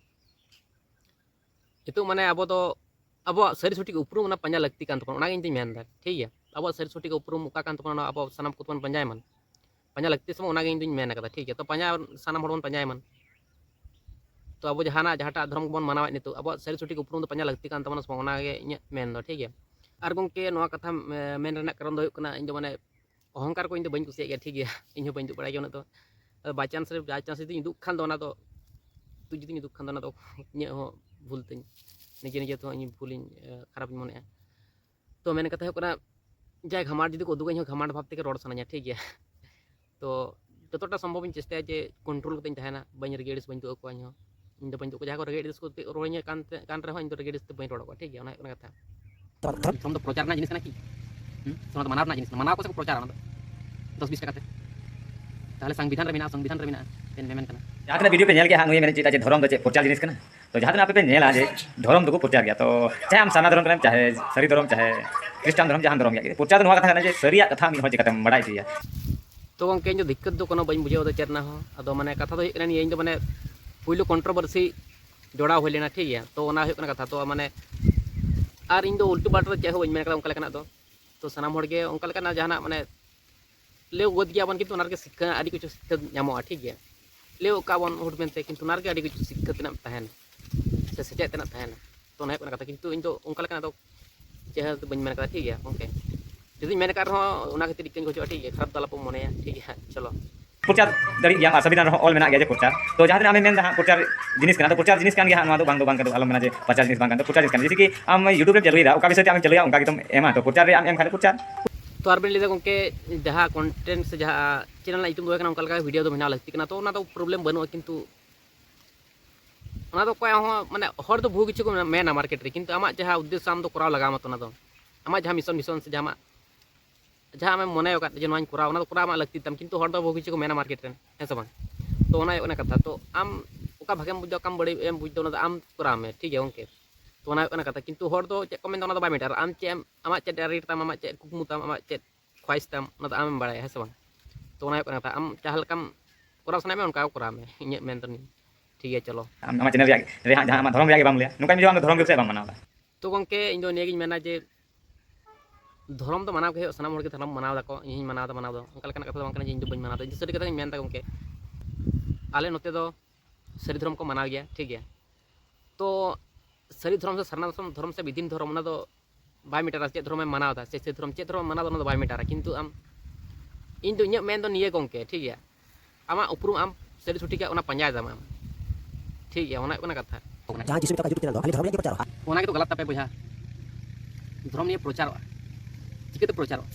ᱱᱤᱛᱚᱜ ᱢᱟᱱᱮ ᱟᱵᱚ ᱫᱚ ᱟᱵᱚᱣᱟᱜ ᱥᱟᱹᱨᱤ ᱥᱚᱴᱷᱤᱠ ᱩᱯᱨᱩᱢ ᱚᱱᱟ ᱯᱟᱸᱡᱟ ᱞᱟᱹᱠᱛᱤ ᱠᱟᱱ ᱛᱟᱵᱚᱱᱟ, ᱚᱱᱟᱜᱮ ᱤᱧ ᱫᱩᱧ ᱢᱮᱱᱫᱟ, ᱴᱷᱤᱠ ᱜᱮᱭᱟ᱾ ᱟᱵᱚᱣᱟᱜ ᱥᱟᱹᱨᱤ ᱥᱚᱴᱷᱤᱠ ᱩᱯᱨᱩᱢ ᱚᱠᱟ ᱠᱟᱱ ᱛᱟᱵᱚᱱᱟ, ᱚᱱᱟ ᱟᱵᱚ ᱥᱟᱱᱟᱢ ᱠᱚᱛᱮ ᱵᱚᱱ ᱯᱟᱸᱡᱟᱭ ᱢᱟ, ᱯᱟᱸᱡᱟ ᱞᱟᱹᱠᱛᱤ ᱥᱮ ᱵᱟᱝ, ᱚᱱᱟᱜᱮ ᱤᱧ ᱫᱩᱧ ᱢᱮᱱ ᱠᱟᱫᱟ, ᱴᱷᱤᱠ ᱜᱮᱭᱟ᱾ ᱛᱚ ᱯᱟᱸᱡᱟ, ᱥᱟᱱᱟᱢ ᱦᱚᱲ ᱵᱚᱱ ᱯᱟᱸᱡᱟᱭ ᱢᱟ᱾ ᱛᱚ ᱟᱵᱚ ᱡᱟᱦᱟᱱᱟᱜ, ᱡᱟᱦᱟᱸᱴᱟᱜ ᱫᱷᱚᱨᱚᱢ ᱜᱮᱵᱚᱱ ᱢᱟᱱᱟᱣᱮᱫ, ᱱᱤᱛᱚᱜ ᱟᱵᱚᱣᱟᱜ ᱥᱟᱹᱨᱤ ᱥᱚᱴᱷᱤᱠ ᱩᱯᱨᱩᱢ ᱫᱚ ᱯᱟᱸᱡᱟ ᱞᱟᱹᱠᱛᱤ ᱠᱟᱱ ᱛᱟᱵᱚᱱᱟ ᱥᱮ ᱵᱟᱝ, ᱚᱱᱟᱜᱮ ᱤᱧᱟᱹᱜ ᱢᱮᱱ ᱫᱚ, ᱴᱷᱤᱠ ᱜᱮᱭᱟ᱾ ᱟᱨ ᱜᱚᱢᱠᱮ, ᱱᱚᱣᱟ ᱠᱟᱛᱷᱟ, ᱮ, ᱢᱮᱱ ᱨᱮᱱᱟᱜ ᱠᱟᱨᱚᱱ ᱫᱚ ᱦᱩᱭᱩᱜ ᱠᱟᱱᱟ, ᱤᱧ ᱫᱚ ᱢᱟᱱᱮ ᱚᱦᱚᱝᱠᱟᱨ ᱠᱚ ᱤᱧ ᱫᱚ ᱵᱟᱹᱧ ᱠᱩᱥᱤᱭᱟᱜ ᱜᱮᱭᱟ, ᱴᱷᱤᱠ ᱜᱮᱭᱟ᱾ ᱤᱧ ᱦᱚᱸ ᱵᱟᱹᱧ ᱩᱫᱩᱜ ᱵᱟᱲᱟᱭ ᱜᱮᱭᱟ ᱩᱱᱟᱹᱜ ᱫᱚ᱾ ᱟᱫᱚ by chance ᱨᱮ, by chance ᱡᱩᱫᱤᱧ ᱩᱫᱩᱜ ᱠᱷᱟᱱ ᱫᱚ, ᱚᱱᱟ ᱫᱚ, ᱡᱩᱫᱤᱧ ᱩᱫᱩᱜ ᱠᱷᱟᱱ ᱫᱚ, ᱚᱱᱟ ᱫᱚ ᱤᱧᱟᱹᱜ ᱦᱚᱸ ᱵᱷᱩᱞ ᱛᱤᱧ, ᱱᱤᱡᱮ ᱱᱤᱡᱮ ᱛᱮᱦᱚᱸ ᱤᱧ ᱵᱷᱩᱞᱤᱧ, ᱮ, ᱠᱷᱟᱨᱟᱯᱤᱧ ᱢᱚᱱᱮᱜᱼᱟ᱾ ᱛᱚ ᱢᱮᱱ ᱠᱟᱛᱷᱟ ᱦᱩᱭᱩᱜ ᱠᱟᱱᱟ, ᱡᱟᱭ ᱜᱷᱟᱢᱟᱲ ᱡᱩᱫᱤ ᱠᱚ ᱩᱫᱩᱜᱟ, ᱤᱧ ᱦᱚᱸ ᱜᱷᱟᱢᱟᱲ ᱵᱷᱟᱵᱽ ᱛᱮᱜᱮ ᱨᱚᱲ ᱥᱟᱱᱟᱧᱟ, ᱴᱷᱤᱠ ᱜᱮᱭᱟ᱾ ᱛᱚ ᱡᱚᱛᱚᱴᱟ ᱥᱚᱢᱵᱷᱚᱵ ᱤᱧ ᱪᱮᱥᱴᱟᱭᱟ ᱡᱮ control ᱠᱟᱛᱮᱧ ᱛᱟᱦᱮᱱᱟ, ᱵᱟᱹᱧ ᱨᱟᱹᱜᱤ ᱟᱹᱲᱤᱥ ᱵᱟᱹᱧ ᱩᱫᱩᱜ ᱟᱠᱚᱣᱟ ᱤᱧ ᱦᱚᱸ᱾ ᱤᱧ ᱫᱚ ᱵᱟᱹᱧ ᱩᱫᱩᱜ ᱟᱠᱚᱣᱟ, ᱡᱟᱦᱟᱸᱭ ᱠᱚ ᱨᱟᱹᱜᱤ ᱟᱹᱲᱤᱥ ᱠᱚ ᱨᱚᱲᱤᱧᱟ ᱠᱟᱱ ᱛᱮ, ᱠᱟᱱ ᱨᱮᱦᱚᱸ ᱤᱧ ᱫᱚ ᱨᱟᱹᱜᱤ ᱟᱹᱲᱤᱥ ᱛᱮ ᱵᱟᱹᱧ ᱨᱚᱲ ᱟᱠᱚᱣᱟ, ᱴᱷᱤᱠ ᱜᱮᱭᱟ, ᱚᱱᱟ ᱦᱩᱭᱩᱜ ᱠᱟᱱᱟ ᱠᱟᱛᱷᱟ᱾ ᱫᱷᱚᱨᱚᱢ ᱫᱚ ᱯᱨᱚᱪᱟᱨ ᱨᱮᱱᱟᱜ ᱡᱤᱱᱤᱥ ᱠᱟᱱᱟ ᱠᱤ? ᱦᱩᱸ? ᱥᱮ ᱚᱱᱟ ᱫᱚ ᱢᱟᱱᱟᱣ ᱨᱮᱱᱟᱜ ᱡᱤᱱᱤᱥ ᱠᱟᱱᱟ? ᱢᱟᱱᱟᱣ ᱠᱚ ᱥᱮ ᱠᱚ ᱯᱨᱚᱪᱟᱨᱟ ᱚᱱᱟ ᱫᱚ ᱫᱚᱥ ᱵᱤᱥ ᱴᱟᱠᱟ ᱛᱮ? ᱛᱟᱦᱚᱞᱮ ᱥᱚᱝᱵᱤᱫᱷᱟᱱ ᱨᱮ ᱢᱮᱱᱟᱜᱼᱟ, ᱥᱚᱝᱵᱤᱫᱷᱟᱱ ᱨᱮ ᱢᱮᱱᱟᱜᱼᱟ, ᱪᱮᱫ ᱢᱮᱢᱮᱱ ᱠᱟᱱᱟ? ᱡᱟᱦᱟᱸ ᱛᱤᱱᱟᱹᱜ ᱵᱷᱤᱰᱤᱭᱳ ᱯᱮ ᱧᱮᱞ ᱠᱮᱫᱟ, ᱦᱟᱸᱜ ᱱᱩᱭᱮ ᱢᱮᱱ ᱦᱚᱪᱚᱭᱮᱫᱟ ᱡᱮ ᱫᱷᱚᱨᱚᱢ ᱫᱚ ᱪᱮᱫ ᱯᱨᱚᱪᱟᱨ ᱡᱤᱱᱤᱥ ᱠᱟᱱᱟ᱾ ᱛᱚ ᱡᱟᱦᱟᱸ ᱛᱤᱱᱟᱹᱜ ᱟᱯᱮ ᱯᱮ ᱧᱮᱞᱟ ᱡᱮ ᱫᱷᱚᱨᱚᱢ ᱫᱚᱠᱚ ᱯᱨᱚᱪᱟᱨ ᱜᱮᱭᱟ, ᱛᱚ ᱪᱟᱦᱮ ᱟᱢ ᱥᱟᱨᱱᱟ ᱫᱷᱚᱨᱚᱢ ᱠᱟᱱᱟᱢ, ᱪᱟᱦᱮ ᱥᱟᱹᱨᱤ ᱫᱷᱚᱨᱚᱢ, ᱪᱟᱦᱮ ᱠᱷᱨᱤᱥᱴᱟᱱ ᱫᱷᱚᱨᱚᱢ, ᱡᱟᱦᱟᱱ ᱫᱷᱚᱨᱚᱢ ᱜᱮ, ᱯᱨᱚᱪᱟᱨ ᱫᱚ ᱱᱚᱣᱟ ᱠᱟᱛᱷᱟ ᱠᱟᱱᱟ ᱡᱮ ᱥᱟᱹᱨᱤᱭᱟᱜ ᱠᱟᱛᱷᱟ ᱢᱤᱫ ᱦᱚᱲ ᱪᱤᱠᱟᱹᱛᱮᱢ ᱵᱟᱲᱟᱭ ᱦᱚᱪᱚᱭᱟ᱾ ᱛᱚ ᱜᱚᱢᱠᱮ, ᱤᱧ ᱫᱚ ᱫᱤᱠᱠᱟᱹᱛ ᱫᱚ ᱠᱳᱱᱳ ᱵᱟᱹᱧ ᱵᱩᱡᱷᱟᱹᱣ ᱮᱫᱟ ᱪᱮᱫ ᱨᱮᱱᱟᱜ ᱦᱚᱸ᱾ ᱟᱫᱚ ᱢᱟᱱᱮ ᱠᱟᱛᱷᱟ ᱫᱚ ᱦᱩᱭᱩᱜ ᱠᱟᱱᱟ ᱱᱤᱭᱟᱹ, ᱤᱧ ᱫᱚ ᱢᱟᱱᱮ ᱯᱩᱭᱞᱩ controversy ᱡᱚᱲᱟᱣ ᱦᱩᱭ ᱞᱮᱱᱟ, ᱴᱷᱤᱠ ᱜᱮᱭᱟ᱾ ᱛᱚ ᱚᱱᱟ ᱦᱩᱭᱩᱜ ᱠᱟᱱᱟ ᱠᱟᱛᱷᱟ᱾ ᱛᱚ ᱢᱟᱱᱮ ᱟᱨ ᱤᱧ ᱫᱚ ᱩᱞᱴᱟᱹ ᱯᱟᱞᱴᱟ ᱫᱚ ᱪᱮᱫ ᱦᱚᱸ ᱵᱟᱹᱧ ᱢᱮᱱ ᱠᱟᱫᱟ ᱚᱱᱠᱟ ᱞᱮᱠᱟᱱᱟᱜ ᱫᱚ᱾ ᱛᱚ ᱥᱟᱱᱟᱢ ᱦᱚᱲ ᱜᱮ ᱚᱱᱠᱟ ᱞᱮᱠᱟᱱᱟᱜ ᱡᱟᱦᱟᱱᱟᱜ ᱢᱟᱱᱮ ᱞᱟᱹᱭ ᱜᱚᱫ ᱜᱮᱭᱟ ᱵᱚᱱ, ᱠᱤᱱᱛᱩ ᱚᱱᱟ ᱨᱮᱜᱮ ᱥᱤᱠᱠᱷᱟ, ᱟᱹᱰᱤ ᱠᱤᱪᱷᱩ ᱥᱤᱠᱠᱷᱟ ᱧᱟᱢᱚᱜᱼᱟ, ᱴᱷᱤᱠ ᱜᱮᱭᱟ᱾ ᱞᱟᱹᱭ ᱠᱟᱜ ᱵᱚᱱ ᱦᱩᱰ ᱢᱮᱱᱛᱮ, ᱠᱤᱱᱛᱩ ᱚᱱᱟ ᱨᱮᱜᱮ ᱟᱹᱰᱤ ᱠᱤᱪᱷᱩ ᱥᱤᱠᱠᱷᱟ ᱛᱮᱱᱟᱜ ᱛᱟᱦᱮᱱᱟ, ᱥᱮ ᱥᱮᱪᱮᱫ ᱛᱮᱱᱟᱜ ᱛᱟᱦᱮᱱᱟ᱾ ᱛᱚ ᱚᱱᱟ ᱦᱩᱭᱩᱜ ᱠᱟᱱᱟ ᱠᱟᱛᱷᱟ, ᱠᱤᱱᱛᱩ ᱤᱧ ᱫᱚ ᱚᱱᱠᱟ ᱞᱮᱠᱟᱱᱟᱜ ᱫᱚ ᱪᱮᱫ ᱦᱚᱸ ᱵᱟᱹᱧ ᱢᱮᱱ ᱠᱟᱫᱟ, ᱴᱷᱤᱠ ᱜᱮᱭᱟ ᱜᱚᱢᱠᱮ᱾ ᱡᱩᱫᱤᱧ ᱢᱮᱱ ᱠᱟᱫ ᱨᱮᱦᱚᱸ ᱚᱱᱟ ᱠᱷᱟᱹᱛᱤᱨ ᱤᱠᱟᱹᱧ ᱠᱷᱚᱡᱚᱜᱼᱟ, ᱴᱷᱤᱠ ᱜᱮᱭᱟ, ᱠᱷᱟᱨᱟᱯ ᱫᱚ ᱟᱞᱚᱯᱮ ᱢᱚᱱᱮᱭᱟ, ᱴᱷᱤᱠ ᱜᱮᱭᱟ᱾ ᱪᱚᱞᱚ᱾ ᱯᱨᱚᱪᱟᱨ ᱫᱟᱲᱮᱭᱟᱜ ᱜᱮᱭᱟᱢ, ᱟᱨ ᱥᱚᱝᱵᱤᱫᱷᱟᱱ ᱨᱮᱦᱚᱸ ᱚᱞ ᱢᱮᱱᱟᱜ ᱜᱮᱭᱟ ᱡᱮ ᱯᱨᱚᱪᱟᱨ᱾ ᱛᱚ ᱡᱟᱦᱟᱸ ᱛᱤᱱᱟᱹᱜ ᱟᱢᱮᱢ ᱢᱮᱱ ᱮᱫᱟ ᱦᱟᱸᱜ ᱯᱨᱚᱪᱟᱨ ᱡᱤᱱᱤᱥ ᱠᱟᱱᱟ, ᱛᱚ ᱯᱨᱚᱪᱟᱨ ᱡᱤᱱᱤᱥ ᱠᱟᱱ ᱜᱮᱭᱟ ᱦᱟᱸᱜ, ᱱᱚᱣᱟ ᱫᱚ ᱵᱟᱝ ᱫᱚ ᱵᱟᱝ ᱠᱟᱱᱟ, ᱟᱞᱚᱢ ᱢᱮᱱᱟ ᱡᱮ ᱯᱨᱚᱪᱟᱨ ᱡᱤᱱᱤᱥ ᱵᱟᱝ ᱠᱟᱱᱟ᱾ ᱛᱚ ᱯᱨᱚᱪᱟᱨ ᱡᱤᱱᱤᱥ ᱠᱟᱱ ᱜᱮᱭᱟ, ᱡᱮᱭᱥᱮ ᱠᱤ ᱟᱢ YouTube ᱨᱮᱢ ᱪᱟᱹᱞᱩᱭᱮᱫᱟ, ᱚᱠᱟ ᱵᱤᱥᱚᱭ ᱛᱮ ᱟᱢᱮᱢ ᱪᱟᱹᱞᱩᱭᱟ, ᱚᱱᱠᱟ ᱜᱮᱛᱚᱢ ᱮᱢᱟ᱾ ᱛᱚ ᱯᱨᱚᱪᱟᱨ ᱨᱮ ᱟᱢ ᱮᱢ ᱠᱷᱟᱱ ᱯᱨᱚᱪᱟᱨ᱾ ᱛᱚ ᱟᱨ ᱵᱮᱱ ᱞᱟᱹᱭᱫᱟ ᱜᱚᱢᱠᱮ, ᱡᱟᱦᱟᱸ ᱠᱚᱱᱴᱮᱱᱴ ᱥᱮ ᱡᱟᱦᱟᱸ ᱪᱮᱱᱮᱞ ᱨᱮᱱᱟᱜ ᱧᱩᱛᱩᱢ ᱫᱚ ᱦᱩᱭ ᱠᱟᱱᱟ, ᱚᱱᱠᱟ ᱞᱮᱠᱟ ᱵᱷᱤᱰᱤᱭᱳ ᱫᱚ ᱵᱮᱱᱟᱣ ᱞᱟᱹᱠᱛᱤ ᱠᱟᱱᱟ, ᱛᱚ ᱚᱱᱟ ᱫᱚ ᱯᱨᱚᱵᱞᱮᱢ ᱵᱟᱹᱱᱩᱜᱼᱟ᱾ ᱠᱤᱱᱛᱩ ᱚᱱᱟ ᱫᱚ ᱚᱠᱚᱭᱟᱜ ᱦᱚᱸ, ᱢᱟᱱᱮ, ᱦᱚᱲ ᱫᱚ ᱵᱚᱦᱩ ᱠᱤᱪᱷᱩ ᱠᱚ ᱢᱮᱱᱟ ᱢᱟᱨᱠᱮᱴ ᱨᱮ, ᱠᱤᱱᱛᱩ ᱟᱢᱟᱜ ᱡᱟᱦᱟᱸ ᱩᱫᱽᱫᱮᱥᱥᱚ ᱟᱢ ᱫᱚ ᱠᱚᱨᱟᱣ ᱞᱟᱜᱟᱣ ᱟᱢᱟ ᱛᱚ, ᱚᱱᱟ ᱫᱚ ᱟᱢᱟᱜ ᱡᱟᱦᱟᱸ ᱢᱤᱥᱚᱱ, ᱢᱤᱥᱚᱱ ᱥᱮ ᱡᱟᱦᱟᱸ ᱟᱢᱟᱜ, ᱡᱟᱦᱟᱸ ᱟᱢᱮᱢ ᱢᱚᱱᱮ ᱟᱠᱟᱫ ᱡᱮ ᱱᱚᱣᱟᱧ ᱠᱚᱨᱟᱣᱟ, ᱚᱱᱟ ᱫᱚ ᱠᱚᱨᱟᱣ ᱟᱢᱟᱜ ᱞᱟᱹᱠᱛᱤ ᱛᱟᱢ, ᱠᱤᱱᱛᱩ ᱦᱚᱲ ᱫᱚ ᱵᱚᱦᱩ ᱠᱤᱪᱷᱩ ᱠᱚ ᱢᱮᱱᱟ ᱢᱟᱨᱠᱮᱴ ᱨᱮᱱ, ᱦᱮᱸ ᱥᱮ ᱵᱟᱝ? ᱛᱚ ᱚᱱᱟ ᱦᱩᱭᱩᱜ ᱠᱟᱱᱟ ᱠᱟᱛᱷᱟ᱾ ᱛᱚ ᱟᱢ ᱚᱠᱟ ᱵᱷᱟᱜᱮᱢ ᱵᱩᱡᱽ ᱫᱟ, ᱚᱠᱟᱢ ᱵᱟᱹᱲᱤᱡ ᱮᱢ ᱵᱩᱡᱽ ᱫᱟ, ᱚᱱᱟ ᱫᱚ ᱟᱢ ᱠᱚᱨᱟᱣ ᱢᱮ, ᱴᱷᱤᱠ ᱜᱮᱭᱟ ᱜᱚᱢᱠᱮ? ᱛᱚ ᱚᱱᱟ ᱦᱩᱭᱩᱜ ᱠᱟᱱᱟ ᱠᱟᱛᱷᱟ᱾ ᱠᱤᱱᱛᱩ ᱦᱚᱲ ᱫᱚ ᱪᱮᱫ ᱠᱚ ᱢᱮᱱᱫᱟ, ᱚᱱᱟ ᱫᱚ ᱵᱟᱭ ᱢᱮᱴᱟᱨᱟ᱾ ᱟᱢ ᱪᱮᱫ ᱮᱢ, ᱟᱢᱟᱜ ᱪᱮᱫ ᱴᱟᱨᱜᱮᱴ ᱛᱟᱢ, ᱟᱢᱟᱜ ᱪᱮᱫ ᱠᱩᱠᱢᱩ ᱛᱟᱢ, ᱟᱢᱟᱜ ᱪᱮᱫ ᱠᱷᱚᱣᱟᱭᱤᱥ ᱛᱟᱢ, ᱚᱱᱟ ᱫᱚ ᱟᱢᱮᱢ ᱵᱟᱲᱟᱭᱟ, ᱦᱮᱸ ᱥᱮ ᱵᱟᱝ? ᱛᱚ ᱚᱱᱟ ᱦᱩᱭᱩᱜ ᱠᱟᱱᱟ ᱠᱟᱛᱷᱟ᱾ ᱟᱢ ᱡᱟᱦᱟᱸ ᱞᱮᱠᱟᱢ ᱠᱚᱨᱟᱣ ᱥᱟᱱᱟᱭᱮᱫ ᱢᱮᱭᱟ, ᱚᱱᱠᱟ ᱜᱮ ᱠᱚᱨᱟᱣ ᱢᱮ, ᱤᱧᱟᱹᱜ ᱢᱮᱱ ᱫᱚ ᱱᱤᱭᱟᱹ᱾ ᱴᱷᱤᱠ ᱜᱮᱭᱟ, ᱪᱚᱞᱚ᱾ ᱟᱢ ᱟᱢᱟᱜ ᱪᱮᱱᱮᱞ ᱨᱮᱭᱟᱜ ᱨᱮ ᱦᱟᱸᱜ ᱡᱟᱦᱟᱸ ᱟᱢᱟᱜ ᱫᱷᱚᱨᱚᱢ ᱨᱮᱭᱟᱜ ᱜᱮ ᱵᱟᱢ ᱞᱟᱹᱭᱟ, ᱱᱚᱝᱠᱟᱭ ᱵᱩᱡᱷᱟᱹᱣᱟ ᱟᱢ ᱫᱚ ᱫᱷᱚᱨᱚᱢ ᱜᱮ ᱯᱟᱥᱮᱡ ᱵᱟᱢ ᱢᱟᱱᱟᱣ ᱮᱫᱟ᱾ ᱛᱚ ᱜᱚᱢᱠᱮ, ᱤᱧ ᱫᱚ ᱱᱤᱭᱟᱹᱜᱤᱧ ᱢᱮᱱᱟ ᱡᱮ ᱫᱷᱚᱨᱚᱢ ᱫᱚ ᱢᱟᱱᱟᱣ ᱜᱮ ᱦᱩᱭᱩᱜᱼᱟ, ᱥᱟᱱᱟᱢ ᱦᱚᱲ ᱜᱮ ᱫᱷᱚᱨᱚᱢ ᱢᱟᱱᱟᱣ ᱫᱟᱠᱚ, ᱤᱧ ᱦᱚᱸᱧ ᱢᱟᱱᱟᱣ ᱫᱟ, ᱢᱟᱱᱟᱣ ᱫᱚ ᱚᱱᱠᱟ ᱞᱮᱠᱟᱱᱟᱜ ᱠᱟᱛᱷᱟ ᱫᱚ ᱵᱟᱝ ᱠᱟᱱᱟ ᱡᱮ ᱤᱧ ᱫᱚ ᱵᱟᱹᱧ ᱢᱟᱱᱟᱣ ᱫᱟ᱾ ᱤᱧ ᱫᱚ ᱥᱟᱹᱨᱤ ᱠᱟᱛᱷᱟ ᱜᱤᱧ ᱢᱮᱱ ᱫᱟ ᱜᱚᱢᱠᱮ, ᱟᱞᱮ ᱱᱚᱛᱮ ᱫᱚ ᱥᱟᱹᱨᱤ ᱫᱷᱚᱨᱚᱢ ᱠᱚ ᱢᱟᱱᱟᱣ ᱜᱮᱭᱟ, ᱴᱷᱤᱠ ᱜᱮᱭᱟ᱾ ᱛᱚ ᱥᱟᱹᱨᱤ ᱫᱷᱚᱨᱚᱢ ᱥᱮ ᱥᱟᱨᱱᱟ ᱫᱷᱚᱨᱚᱢ, ᱫᱷᱚᱨᱚᱢ ᱥᱮ ᱵᱤᱫᱷᱤᱱ ᱫᱷᱚᱨᱚᱢ, ᱚᱱᱟ ᱫᱚ ᱵᱟᱭ ᱢᱮᱴᱟᱨᱟ ᱪᱮᱫ ᱫᱷᱚᱨᱚᱢᱮᱢ ᱢᱟᱱᱟᱣ ᱫᱟ ᱥᱮ ᱪᱮᱫ ᱫᱷᱚᱨᱚᱢ, ᱪᱮᱫ ᱫᱷᱚᱨᱚᱢᱮᱢ ᱢᱟᱱᱟᱣ ᱫᱟ, ᱚᱱᱟ ᱫᱚ ᱵᱟᱭ ᱢᱮᱴᱟᱨᱟ᱾ ᱠᱤᱱᱛᱩ ᱟᱢ, ᱤᱧ ᱫᱚ ᱤᱧᱟᱹᱜ ᱢᱮᱱ ᱫᱚ ᱱᱤᱭᱟᱹ ᱜᱚᱢᱠᱮ, ᱴᱷᱤᱠ ᱜᱮᱭᱟ, ᱟᱢᱟᱜ ᱩᱯᱨᱩᱢ ᱟᱢ ᱥᱟᱹᱨᱤ ᱥᱚᱴᱷᱤᱠᱟᱜ ᱚᱱᱟ ᱯᱟᱸᱡᱟᱭ ᱛᱟᱢ ᱟᱢ, ᱴᱷᱤᱠ ᱜᱮᱭᱟ, ᱚᱱᱟ ᱦᱩᱭᱩᱜ ᱠᱟᱱᱟ ᱠᱟᱛᱷᱟ᱾ ᱡᱟᱦᱟᱸ ᱡᱤᱥᱩ ᱢᱮᱛᱟᱜ ᱠᱟᱱ YouTube channel ᱫᱚ ᱠᱷᱟᱹᱞᱤ ᱫᱷᱚᱨᱚᱢ ᱨᱮᱭᱟᱜ ᱜᱮ ᱯᱨᱚᱪᱟᱨᱚᱜᱼᱟ᱾ ᱚᱱᱟ ᱜᱮᱛᱚ ᱜᱟᱞᱟᱛ ᱛᱟᱯᱮ ᱵᱚᱭᱦᱟ, ᱫᱷᱚᱨᱚᱢ ᱱᱤᱭᱮ ᱯᱨᱚᱪᱟᱨᱚᱜᱼᱟ, ᱪᱤᱠᱟᱹᱛᱮ ᱯᱨᱚᱪᱟᱨᱚᱜᱼᱟ?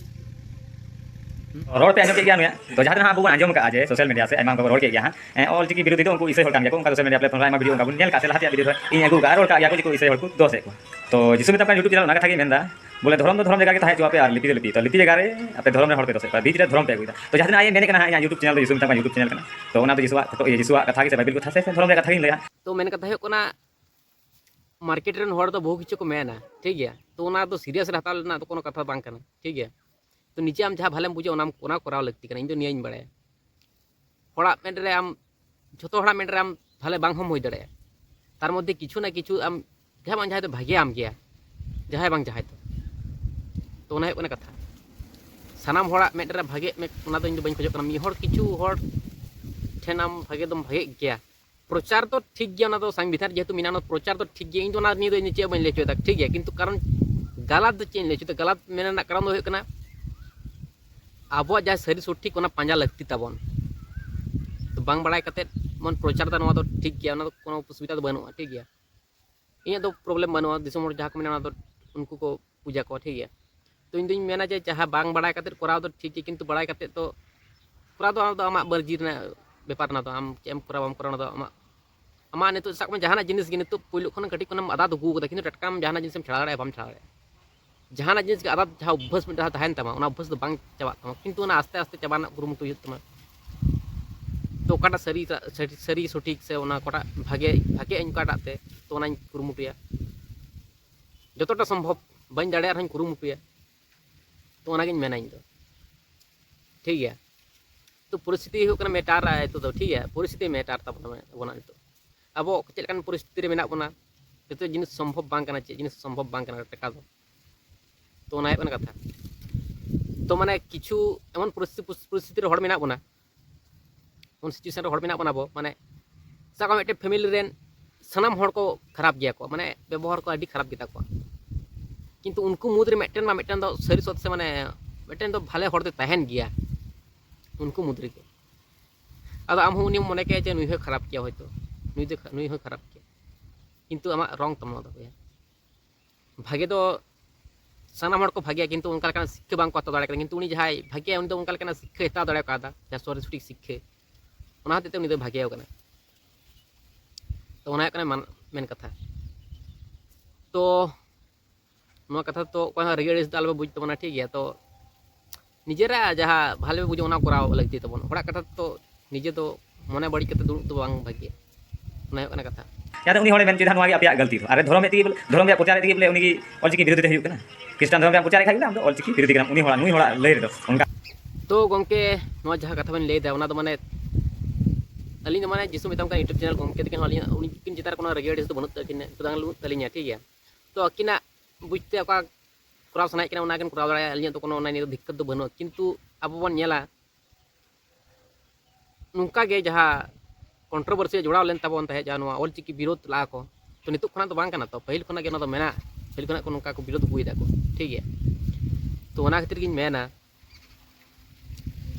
ᱨᱚᱲ ᱯᱮ ᱟᱸᱡᱚᱢ ᱠᱮᱫ ᱜᱮᱭᱟ ᱱᱩᱭᱟᱜ, ᱛᱚ ᱡᱟᱦᱟᱸ ᱛᱤᱱᱟᱹᱜ ᱟᱵᱚ ᱵᱚᱱ ᱟᱸᱡᱚᱢ ᱠᱟᱜᱼᱟ ᱡᱮ ᱥᱳᱥᱟᱞ ᱢᱤᱰᱤᱭᱟ ᱥᱮ ᱟᱭᱢᱟ ᱠᱚ ᱨᱚᱲ ᱠᱮᱫ ᱜᱮᱭᱟ ᱦᱟᱸᱜ, ᱮ, ᱚᱞ ᱪᱤᱠᱤ ᱵᱤᱨᱳᱫᱷᱤ ᱫᱚ ᱩᱱᱠᱩ ᱤᱥᱟᱹᱭ ᱦᱚᱲ ᱠᱟᱱ ᱜᱮᱭᱟ ᱠᱚ, ᱚᱱᱠᱟ ᱥᱳᱥᱟᱞ ᱢᱤᱰᱤᱭᱟ ᱯᱞᱟᱴᱯᱷᱚᱨᱢ ᱨᱮ ᱟᱭᱢᱟ ᱵᱷᱤᱰᱤᱭᱳ ᱚᱱᱠᱟ ᱵᱚᱱ ᱧᱮᱞ ᱠᱟᱜᱼᱟ, ᱥᱮ ᱞᱟᱦᱟ ᱛᱮᱭᱟᱜ ᱵᱷᱤᱰᱤᱭᱳ ᱨᱮ ᱤᱧ ᱟᱹᱜᱩ ᱠᱟᱜᱼᱟ, ᱨᱚᱲ ᱠᱟᱜ ᱜᱮᱭᱟ ᱠᱚ ᱡᱮ ᱠᱚ ᱤᱥᱟᱹᱭ ᱦᱚᱲ ᱠᱚ ᱫᱳᱥ ᱮᱫ ᱠᱚᱣᱟ᱾ ᱛᱚ ᱡᱤᱥᱩ ᱢᱮᱛᱟᱜ ᱠᱟᱱ YouTube channel ᱚᱱᱟ ᱠᱟᱛᱷᱟ ᱜᱮ ᱢᱮᱱᱫᱟ, ᱵᱚᱞᱮ ᱫᱷᱚᱨᱚᱢ ᱫᱚ ᱫᱷᱚᱨᱚᱢ ᱡᱟᱭᱜᱟ ᱨᱮᱜᱮ ᱛᱟᱦᱮᱸ ᱦᱚᱪᱚᱣᱟᱜ ᱯᱮ ᱟᱨ ᱞᱤᱯᱤ ᱫᱚ ᱞᱤᱯᱤ, ᱛᱚ ᱞᱤᱯᱤ ᱡᱟᱭᱜᱟ ᱨᱮ ᱟᱯᱮ ᱫᱷᱚᱨᱚᱢ ᱨᱮ ᱦᱚᱲ ᱯᱮ ᱫᱳᱥᱮᱫ ᱠᱚᱣᱟ, ᱵᱤᱪ ᱨᱮ ᱫᱷᱚᱨᱚᱢ ᱯᱮ ᱟᱹᱜᱩᱭᱮᱫᱟ᱾ ᱛᱚ ᱡᱟᱦᱟᱸ ᱛᱤᱱᱟᱹᱜ ᱟᱡ ᱮ ᱢᱮᱱᱮᱫ ᱠᱟᱱᱟ ᱦᱟᱸᱜ, ᱤᱧᱟᱹᱜ YouTube channel ᱫᱚ ᱡᱤᱥᱩ ᱢᱮᱛᱟᱜ ᱠᱟᱱ YouTube channel ᱠᱟᱱᱟ, ᱛᱚ ᱚᱱᱟ ᱫᱚ ᱡᱤᱥᱩᱣᱟᱜ ᱯᱷᱳᱴᱳ, ᱤᱭᱟᱹ, ᱡᱤᱥᱩᱣᱟᱜ ᱠᱟᱛᱷᱟ ᱜᱮ ᱥᱮ ᱵᱟᱭᱵᱮᱞ ᱠᱟᱛᱷᱟ ᱥᱮ, ᱥᱮ ᱫᱷᱚᱨᱚᱢ ᱨᱮᱭᱟᱜ ᱠᱟᱛᱷᱟ ᱜᱤᱧ ᱞᱟᱹᱭᱟ᱾ ᱛᱚ ᱢᱮᱱ ᱠᱟᱛᱷᱟ ᱦᱩᱭᱩᱜ ᱠᱟᱱᱟ, ᱢᱟᱨᱠᱮᱴ ᱨᱮᱱ ᱦᱚᱲ ᱫᱚ ᱵᱚᱦᱩ ᱠᱤᱪᱷᱩ ᱠᱚ ᱢᱮᱱᱟ, ᱴᱷᱤᱠ ᱜᱮᱭᱟ, ᱛᱚ ᱚᱱᱟ ᱫᱚ ᱥᱤᱨᱤᱭᱟᱥ ᱨᱮ ᱦᱟᱛᱟᱣ ᱨᱮᱱᱟᱜ ᱫᱚ ᱠᱳᱱᱳ ᱠᱟᱛᱷᱟ ᱵᱟᱝ ᱠᱟᱱᱟ, ᱴᱷᱤᱠ ᱜᱮᱭᱟ᱾ ᱛᱚ ᱱᱤᱡᱮ ᱟᱢ ᱡᱟᱦᱟᱸ ᱵᱷᱟᱞᱮᱢ ᱵᱩᱡᱟ, ᱚᱱᱟᱢ, ᱚᱱᱟ ᱠᱚᱨᱟᱣ ᱞᱟᱹᱠᱛᱤ ᱠᱟᱱᱟ, ᱤᱧ ᱫᱚ ᱱᱤᱭᱟᱹᱧ ᱵᱟᱲᱟᱭᱟ᱾ ᱦᱚᱲᱟᱜ ᱢᱮᱫ ᱨᱮ ᱟᱢ, ᱡᱷᱚᱛᱚ ᱦᱚᱲᱟᱜ ᱢᱮᱫ ᱨᱮ ᱟᱢ ᱵᱷᱟᱞᱮ ᱵᱟᱝ ᱦᱚᱸᱢ ᱦᱩᱭ ᱫᱟᱲᱮᱭᱟᱜᱼᱟ, ᱛᱟᱨ ᱢᱚᱫᱽᱫᱷᱮ ᱠᱤᱪᱷᱩ ᱱᱟ ᱠᱤᱪᱷᱩ ᱟᱢ ᱡᱟᱦᱟᱸᱭ ᱵᱟᱝ ᱡᱟᱦᱟᱸᱭ ᱫᱚ ᱵᱷᱟᱜᱮᱭᱟᱢ ᱜᱮᱭᱟ, ᱡᱟᱦᱟᱸᱭ ᱵᱟᱝ ᱡᱟᱦᱟᱸᱭ ᱫᱚ᱾ ᱛᱚ ᱚᱱᱟ ᱦᱩᱭᱩᱜ ᱠᱟᱱᱟ ᱠᱟᱛᱷᱟ᱾ ᱥᱟᱱᱟᱢ ᱦᱚᱲᱟᱜ ᱢᱮᱫ ᱨᱮ ᱵᱷᱟᱜᱮ ᱢᱮᱫ, ᱚᱱᱟ ᱫᱚ ᱤᱧ ᱫᱚ ᱵᱟᱹᱧ ᱠᱷᱚᱡᱚᱜ ᱠᱟᱱᱟ᱾ ᱢᱤᱫ ᱦᱚᱲ, ᱠᱤᱪᱷᱩ ᱦᱚᱲ ᱴᱷᱮᱱ ᱟᱢ ᱵᱷᱟᱜᱮ ᱫᱚᱢ ᱵᱷᱟᱜᱮᱜ ᱜᱮᱭᱟ, ᱯᱨᱚᱪᱟᱨ ᱫᱚ ᱴᱷᱤᱠ ᱜᱮᱭᱟ, ᱚᱱᱟ ᱫᱚ ᱥᱚᱝᱵᱤᱫᱷᱟᱱ ᱡᱮᱦᱮᱛᱩ ᱢᱮᱱᱟᱜᱼᱟ, ᱚᱱᱟ ᱯᱨᱚᱪᱟᱨ ᱫᱚ ᱴᱷᱤᱠ ᱜᱮᱭᱟ᱾ ᱤᱧ ᱫᱚ ᱚᱱᱟ ᱱᱤᱭᱮ ᱫᱚ ᱤᱧ ᱫᱚ ᱪᱮᱫ ᱦᱚᱸ ᱵᱟᱹᱧ ᱞᱟᱹᱭ ᱦᱚᱪᱚᱭᱮᱫᱟ, ᱴᱷᱤᱠ ᱜᱮᱭᱟ, ᱠᱤᱱᱛᱩ ᱠᱟᱨᱚᱱ ᱜᱟᱞᱟᱛ ᱫᱚ ᱪᱮᱫ ᱤᱧ ᱞᱟᱹᱭ ᱦᱚᱪᱚᱭᱮᱫᱟ, ᱜᱟᱞᱟᱛ ᱢᱮᱱ ᱨᱮᱱᱟᱜ ᱠᱟᱨᱚᱱ ᱫᱚ ᱦᱩᱭᱩᱜ ᱠᱟᱱᱟ ᱟᱵᱚᱣᱟᱜ ᱡᱟᱦᱟᱸ ᱥᱟᱹᱨᱤ ᱥᱚᱴᱷᱤᱠ ᱚᱱᱟ ᱯᱟᱸᱡᱟ ᱞᱟᱹᱠᱛᱤ ᱛᱟᱵᱚᱱ᱾ ᱛᱚ ᱵᱟᱝ ᱵᱟᱲᱟᱭ ᱠᱟᱛᱮᱫ ᱵᱚᱱ ᱯᱨᱚᱪᱟᱨ ᱮᱫᱟ, ᱱᱚᱣᱟ ᱫᱚ ᱴᱷᱤᱠ ᱜᱮᱭᱟ, ᱚᱱᱟ ᱫᱚ ᱠᱳᱱᱳ ᱚᱥᱩᱵᱤᱫᱷᱟ ᱫᱚ ᱵᱟᱹᱱᱩᱜᱼᱟ, ᱴᱷᱤᱠ ᱜᱮᱭᱟ᱾ ᱤᱧᱟᱹᱜ ᱫᱚ ᱯᱨᱚᱵᱞᱮᱢ ᱵᱟᱹᱱᱩᱜᱼᱟ, ᱫᱤᱥᱚᱢ ᱦᱚᱲ ᱡᱟᱦᱟᱸ ᱠᱚ ᱢᱮᱱᱟ ᱚᱱᱟ ᱫᱚ ᱩᱱᱠᱩ ᱠᱚ ᱯᱩᱡᱟ ᱠᱚᱣᱟ, ᱴᱷᱤᱠ ᱜᱮᱭᱟ᱾ ᱛᱚ ᱤᱧ ᱫᱩᱧ ᱢᱮᱱᱟ ᱡᱮ ᱡᱟᱦᱟᱸ ᱵᱟᱝ ᱵᱟᱲᱟᱭ ᱠᱟᱛᱮᱫ ᱠᱚᱨᱟᱣ ᱫᱚ ᱴᱷᱤᱠ ᱜᱮ, ᱠᱤᱱᱛᱩ ᱵᱟᱲᱟᱭ ᱠᱟᱛᱮᱫ ᱛᱚ ᱠᱚᱨᱟᱣ ᱫᱚ ᱚᱱᱟ ᱫᱚ ᱟᱢᱟᱜ ᱢᱟᱹᱨᱡᱤ ᱨᱮᱱᱟᱜ ᱵᱮᱯᱟᱨ ᱠᱟᱱᱟ᱾ ᱫᱚ ᱟᱢ ᱪᱮᱫ ᱮᱢ ᱠᱚᱨᱟᱣᱟ ᱵᱟᱢ ᱠᱚᱨᱟᱣᱟ, ᱚᱱᱟ ᱫᱚ ᱟᱢᱟᱜ, ᱟᱢᱟᱜ ᱱᱤᱛᱚᱜ ᱥᱟᱵ ᱠᱟᱜ ᱢᱮ ᱡᱟᱦᱟᱱᱟᱜ ᱡᱤᱱᱤᱥ ᱜᱮ ᱱᱤᱛᱚᱜ ᱯᱳᱭᱞᱳ ᱠᱷᱚᱱ ᱠᱟᱹᱴᱤᱡ ᱠᱷᱚᱱᱮᱢ ᱟᱫᱟᱛ ᱟᱹᱜᱩ ᱠᱟᱫᱟ, ᱠᱤᱱᱛᱩ ᱴᱟᱴᱠᱟᱢ ᱡᱟᱦᱟᱱᱟᱜ ᱡᱤᱱᱤᱥᱮᱢ ᱪᱷᱟᱲᱟᱣ ᱫᱟᱲᱮᱭᱟᱜᱼᱟ, ᱵᱟᱢ ᱪᱷᱟᱲᱟᱣ ᱫᱟᱲᱮᱭᱟᱜᱼᱟ᱾ ᱡᱟᱦᱟᱱᱟᱜ ᱡᱤᱱᱤᱥ ᱜᱮ ᱟᱫᱟᱛ ᱡᱟᱦᱟᱸ ᱚᱵᱵᱷᱟᱥ ᱢᱤᱫᱴᱟᱝ ᱛᱟᱦᱮᱱ ᱛᱟᱢᱟ, ᱚᱱᱟ ᱚᱵᱵᱷᱟᱥ ᱫᱚ ᱵᱟᱝ ᱪᱟᱵᱟᱜ ᱛᱟᱢᱟ, ᱠᱤᱱᱛᱩ ᱚᱱᱟ ᱟᱥᱛᱮ ᱟᱥᱛᱮ ᱪᱟᱵᱟ ᱨᱮᱱᱟᱜ ᱠᱩᱨᱩᱢᱩᱴᱩ ᱦᱩᱭᱩᱜ ᱛᱟᱢᱟ᱾ ᱛᱚ ᱚᱠᱟᱴᱟᱜ ᱥᱟᱹᱨᱤ, ᱥᱟᱹᱨᱤ ᱥᱚᱴᱷᱤᱠ ᱥᱮ ᱚᱱᱟ ᱚᱠᱟᱴᱟᱜ ᱵᱷᱟᱜᱮ, ᱵᱷᱟᱜᱮ ᱟᱹᱧ ᱚᱠᱟᱴᱟᱜ ᱛᱮ, ᱛᱚ ᱚᱱᱟᱧ ᱠᱩᱨᱩᱢᱩᱴᱩᱭᱟ ᱡᱚᱛᱚᱴᱟ ᱥᱚᱢᱵᱷᱚᱵ᱾ ᱵᱟᱹᱧ ᱫᱟᱲᱮᱭᱟᱜ ᱨᱮᱦᱚᱸᱧ ᱠᱩᱨᱩᱢᱩᱴᱩᱭᱟ, ᱛᱚ ᱚᱱᱟᱜᱤᱧ ᱢᱮᱱᱟ ᱤᱧ ᱫᱚ᱾ ᱴᱷᱤᱠ ᱜᱮᱭᱟ, ᱛᱚ ᱯᱚᱨᱤᱥᱛᱷᱤᱛᱤ ᱦᱩᱭᱩᱜ ᱠᱟᱱᱟ ᱢᱮᱴᱟᱨ ᱱᱤᱛᱚᱜ ᱫᱚ᱾ ᱴᱷᱤᱠ ᱜᱮᱭᱟ, ᱯᱚᱨᱤᱥᱛᱷᱤᱛᱤ ᱢᱮᱴᱟᱨ ᱛᱟᱵᱚᱱᱟ ᱟᱵᱚᱱᱟᱜ ᱱᱤᱛᱚᱜ᱾ ᱟᱵᱚ ᱪᱮᱫ ᱞᱮᱠᱟᱱ ᱯᱚᱨᱤᱥᱛᱷᱤᱛᱤ ᱨᱮ ᱢᱮᱱᱟᱜ ᱵᱚᱱᱟ, ᱡᱚᱛᱚ ᱡᱤᱱᱤᱥ ᱥᱚᱢᱵᱷᱚᱵ ᱵᱟᱝ ᱠᱟᱱᱟ, ᱪᱮᱫ ᱡᱤᱱᱤᱥ ᱥᱚᱢᱵᱷᱚᱵ ᱵᱟᱝ ᱠᱟᱱᱟ ᱴᱟᱠᱟ ᱫᱚ᱾ ᱛᱚ ᱚᱱᱟ ᱦᱩᱭᱩᱜ ᱠᱟᱱᱟ ᱠᱟᱛᱷᱟ᱾ ᱛᱚ ᱢᱟᱱᱮ ᱠᱤᱪᱷᱩ ᱮᱢᱚᱱ ᱯᱚᱨᱤᱥᱛᱷᱤᱛᱤ, ᱯᱚᱨᱤᱥᱛᱷᱤᱛᱤ ᱨᱮ ᱦᱚᱲ ᱢᱮᱱᱟᱜ ᱵᱚᱱᱟ, ᱮᱢᱚᱱ ᱥᱤᱪᱩᱭᱮᱥᱚᱱ ᱨᱮ ᱦᱚᱲ ᱢᱮᱱᱟᱜ ᱵᱚᱱᱟ ᱟᱵᱚ, ᱢᱟᱱᱮ ᱥᱟᱵ ᱠᱟᱜ ᱢᱮ ᱢᱤᱫᱴᱮᱱ ᱯᱷᱮᱢᱮᱞᱤ ᱨᱮᱱ ᱥᱟᱱᱟᱢ ᱦᱚᱲ ᱠᱚ ᱠᱷᱟᱨᱟᱯ ᱜᱮᱭᱟ ᱠᱚ, ᱢᱟᱱᱮ ᱵᱮᱵᱚᱦᱟᱨ ᱠᱚ ᱟᱹᱰᱤ ᱠᱷᱟᱨᱟᱯ ᱜᱮᱛᱟ ᱠᱚᱣᱟ, ᱠᱤᱱᱛᱩ ᱩᱱᱠᱩ ᱢᱩᱫᱽᱨᱮ ᱢᱤᱫᱴᱮᱱ ᱢᱟ ᱢᱤᱫᱴᱮᱱ ᱫᱚ ᱥᱟᱹᱨᱤ ᱥᱚᱛ ᱥᱮ ᱢᱟᱱᱮ ᱢᱤᱫᱴᱮᱱ ᱫᱚ ᱵᱷᱟᱞᱮ ᱦᱚᱲ ᱫᱚᱭ ᱛᱟᱦᱮᱱ ᱜᱮᱭᱟ ᱩᱱᱠᱩ ᱢᱩᱫᱽ ᱨᱮᱜᱮ᱾ ᱟᱫᱚ ᱟᱢ ᱦᱚᱸ ᱩᱱᱤᱢ ᱢᱚᱱᱮ ᱠᱮᱭᱟ ᱡᱮ ᱱᱩᱭ ᱦᱚᱸᱭ ᱠᱷᱟᱨᱟᱯ ᱜᱮᱭᱟ, ᱦᱚᱭᱛᱳ ᱱᱩᱭ ᱫᱚ, ᱱᱩᱭ ᱦᱚᱸᱭ ᱠᱷᱟᱨᱟᱯ ᱜᱮᱭᱟ, ᱠᱤᱱᱛᱩ ᱟᱢᱟᱜ ᱨᱚᱝ ᱛᱟᱢ ᱱᱚᱣᱟ ᱫᱚ ᱵᱚᱭᱦᱟ᱾ ᱵᱷᱟᱜᱮ ᱫᱚ ᱥᱟᱱᱟᱢ ᱦᱚᱲ ᱠᱚ ᱵᱷᱟᱜᱮᱭᱟ, ᱠᱤᱱᱛᱩ ᱚᱱᱠᱟ ᱞᱮᱠᱟᱱᱟᱜ ᱥᱤᱠᱠᱷᱟᱹ ᱵᱟᱝ ᱠᱚ ᱦᱟᱛᱟᱣ ᱫᱟᱲᱮ ᱠᱟᱫᱟ, ᱠᱤᱱᱛᱩ ᱩᱱᱤ ᱡᱟᱦᱟᱸᱭ ᱵᱷᱟᱜᱮᱭᱟ ᱩᱱᱤ ᱫᱚ ᱚᱱᱠᱟ ᱞᱮᱠᱟᱱᱟᱜ ᱥᱤᱠᱠᱷᱟᱹ ᱦᱟᱛᱟᱣ ᱫᱟᱲᱮ ᱠᱟᱣᱫᱟ, ᱡᱟᱦᱟᱸ ᱥᱚᱨᱤᱨ ᱥᱚᱴᱷᱤᱠ ᱥᱤᱠᱠᱷᱟᱹ, ᱚᱱᱟ ᱦᱚᱛᱮᱡ ᱛᱮ ᱩᱱᱤ ᱫᱚ ᱵᱷᱟᱜᱮ ᱠᱟᱱᱟ᱾ ᱛᱚ ᱚᱱᱟ ᱦᱩᱭᱩᱜ ᱠᱟᱱᱟ ᱢᱟᱱ-, ᱢᱮᱱ ᱠᱟᱛᱷᱟ᱾ ᱛᱚ ᱱᱚᱣᱟ ᱠᱟᱛᱷᱟ ᱛᱚ ᱚᱠᱚᱭ ᱦᱚᱸ ᱨᱟᱹᱜᱤ ᱟᱹᱲᱤᱥ ᱫᱚ ᱟᱞᱚᱯᱮ ᱵᱩᱡᱽ ᱛᱟᱵᱚᱱᱟ, ᱴᱷᱤᱠ ᱜᱮᱭᱟ? ᱛᱚ ᱱᱤᱡᱮᱨᱟᱜ ᱡᱟᱦᱟᱸ ᱵᱷᱟᱞᱮ ᱵᱩᱡᱷᱟᱹᱜ ᱚᱱᱟ ᱠᱚᱨᱟᱣ ᱞᱟᱹᱠᱛᱤ ᱛᱟᱵᱚᱱ᱾ ᱦᱚᱲᱟᱜ ᱠᱟᱛᱷᱟ ᱛᱚ ᱱᱤᱡᱮ ᱫᱚ ᱢᱚᱱᱮ ᱵᱟᱹᱲᱤᱡ ᱠᱟᱛᱮ ᱫᱩᱲᱩᱵ ᱫᱚ ᱵᱟᱝ ᱵᱷᱟᱜᱮᱭᱟ, ᱚᱱᱟ ᱦᱩᱭᱩᱜ ᱠᱟᱱᱟ ᱠᱟᱛᱷᱟ᱾ ᱡᱟᱛᱮ ᱩᱱᱤ ᱦᱚᱲᱮ ᱢᱮᱱ ᱦᱚᱪᱚᱭᱮᱫᱟ ᱱᱚᱣᱟ ᱜᱮ ᱟᱯᱮᱭᱟᱜ ᱜᱟᱹᱞᱛᱤ ᱫᱚ, ᱟᱨ ᱫᱷᱚᱨᱚᱢ ᱦᱮᱡ ᱛᱮᱜᱮ ᱵᱚᱞᱮ, ᱫᱷᱚᱨᱚᱢ ᱨᱮᱭᱟᱜ ᱯᱨᱚᱪᱟᱨ ᱦᱮᱡ ᱛᱮᱜᱮ ᱵᱚᱞᱮ ᱩᱱᱤ ᱜᱮ ᱚᱞᱪᱤᱠᱤ ᱵᱤᱨᱳᱫᱷᱤ ᱫᱚᱭ ᱦᱩᱭᱩᱜ ᱠᱟᱱᱟ᱾ ᱠᱷᱨᱤᱥᱴᱟᱱ ᱫᱷᱚᱨᱚᱢ ᱨᱮᱭᱟᱜ ᱯᱨᱚᱪᱟᱨ ᱦᱮᱡ ᱠᱷᱟᱱ ᱫᱚ ᱟᱢ ᱫᱚ ᱚᱞᱪᱤᱠᱤ ᱵᱤᱨᱳᱫᱷᱤ ᱠᱟᱱᱟᱢ, ᱩᱱᱤ ᱦᱚᱲᱟᱜ, ᱱᱩᱭ ᱦᱚᱲᱟᱜ ᱞᱟᱹᱭ ᱨᱮᱫᱚ ᱚᱱᱠᱟ᱾ ᱛᱚ ᱜᱚᱢᱠᱮ, ᱱᱚᱣᱟ ᱡᱟᱦᱟᱸ ᱠᱟᱛᱷᱟ ᱵᱮᱱ ᱞᱟᱹᱭᱫᱟ ᱚᱱᱟ ᱫᱚ ᱢᱟᱱᱮ ᱟᱹᱞᱤᱧ ᱫᱚ ᱢᱟᱱᱮ ᱡᱤᱥᱩ ᱢᱮᱛᱟᱢ ᱠᱟᱱ YouTube ᱪᱮᱱᱮᱞ ᱜᱚᱢᱠᱮ ᱛᱟᱹᱠᱤᱱ ᱦᱚᱸ ᱟᱹᱞᱤᱧ ᱩᱱᱠᱤᱱ ᱪᱮᱛᱟᱱ ᱨᱮ ᱠᱳᱱᱳ ᱨᱟᱹᱜᱤ ᱟᱹᱲᱤᱥ ᱫᱚ ᱵᱟᱹᱱᱩᱜ ᱛᱟᱹᱠᱤᱱᱟ, ᱵᱟᱹᱱᱩᱜ ᱛᱟᱹᱞᱤᱧᱟ, ᱴᱷᱤᱠ ᱜᱮᱭᱟ? ᱛᱚ ᱟᱹᱠᱤᱱᱟᱜ ᱵᱩᱡᱽᱛᱮ ᱚᱠᱟ ᱠᱚᱨᱟᱣ ᱥᱟᱱᱟᱭᱮᱫ ᱠᱤᱱᱟ ᱚᱱᱟ ᱠᱤᱱ ᱠᱚᱨᱟᱣ ᱫᱟᱲᱮᱭᱟᱜᱼᱟ, ᱟᱹᱞᱤᱧᱟᱜ ᱫᱚ ᱠᱳᱱᱳ ᱚᱱᱟ ᱱᱤᱭᱮ ᱫᱚ ᱫᱤᱠᱠᱟᱛ ᱫᱚ ᱵᱟᱹᱱᱩᱜᱼᱟ᱾ ᱠᱤᱱᱛᱩ ᱟᱵᱚ ᱵᱚᱱ ᱧᱮᱞᱟ ᱱᱚᱝᱠᱟ ᱜᱮ ᱡᱟᱦᱟᱸ controversy ᱡᱚᱲᱟᱣ ᱞᱮᱱ ᱛᱟᱵᱚᱱ ᱛᱟᱦᱮᱸᱫ, ᱡᱟᱦᱟᱸ ᱱᱚᱣᱟ ᱚᱞᱪᱤᱠᱤ ᱵᱤᱨᱳᱫᱷ ᱞᱟᱜᱼᱟ ᱠᱚ, ᱛᱚ ᱱᱤᱛᱚᱜ ᱠᱷᱚᱱᱟᱜ ᱫᱚ ᱵᱟᱝ ᱠᱟᱱᱟ, ᱛᱚ ᱯᱟᱹᱦᱤᱞ ᱠᱷᱚᱱᱟᱜ ᱜᱮ ᱚᱱᱟ ᱫᱚ ᱢᱮᱱᱟᱜᱼᱟ, ᱯᱟᱹᱦᱤᱞ ᱠᱷᱚᱱᱟᱜ ᱠᱚ ᱱᱚᱝᱠᱟ ᱠᱚ ᱵᱤᱨᱳᱫᱷ ᱟᱹᱜᱩᱭᱮᱫᱟ ᱠᱚ, ᱴᱷᱤᱠ ᱜᱮᱭᱟ? ᱛᱚ ᱚᱱᱟ ᱠᱷᱟᱹᱛᱤᱨ ᱜᱤᱧ ᱢᱮᱱᱟ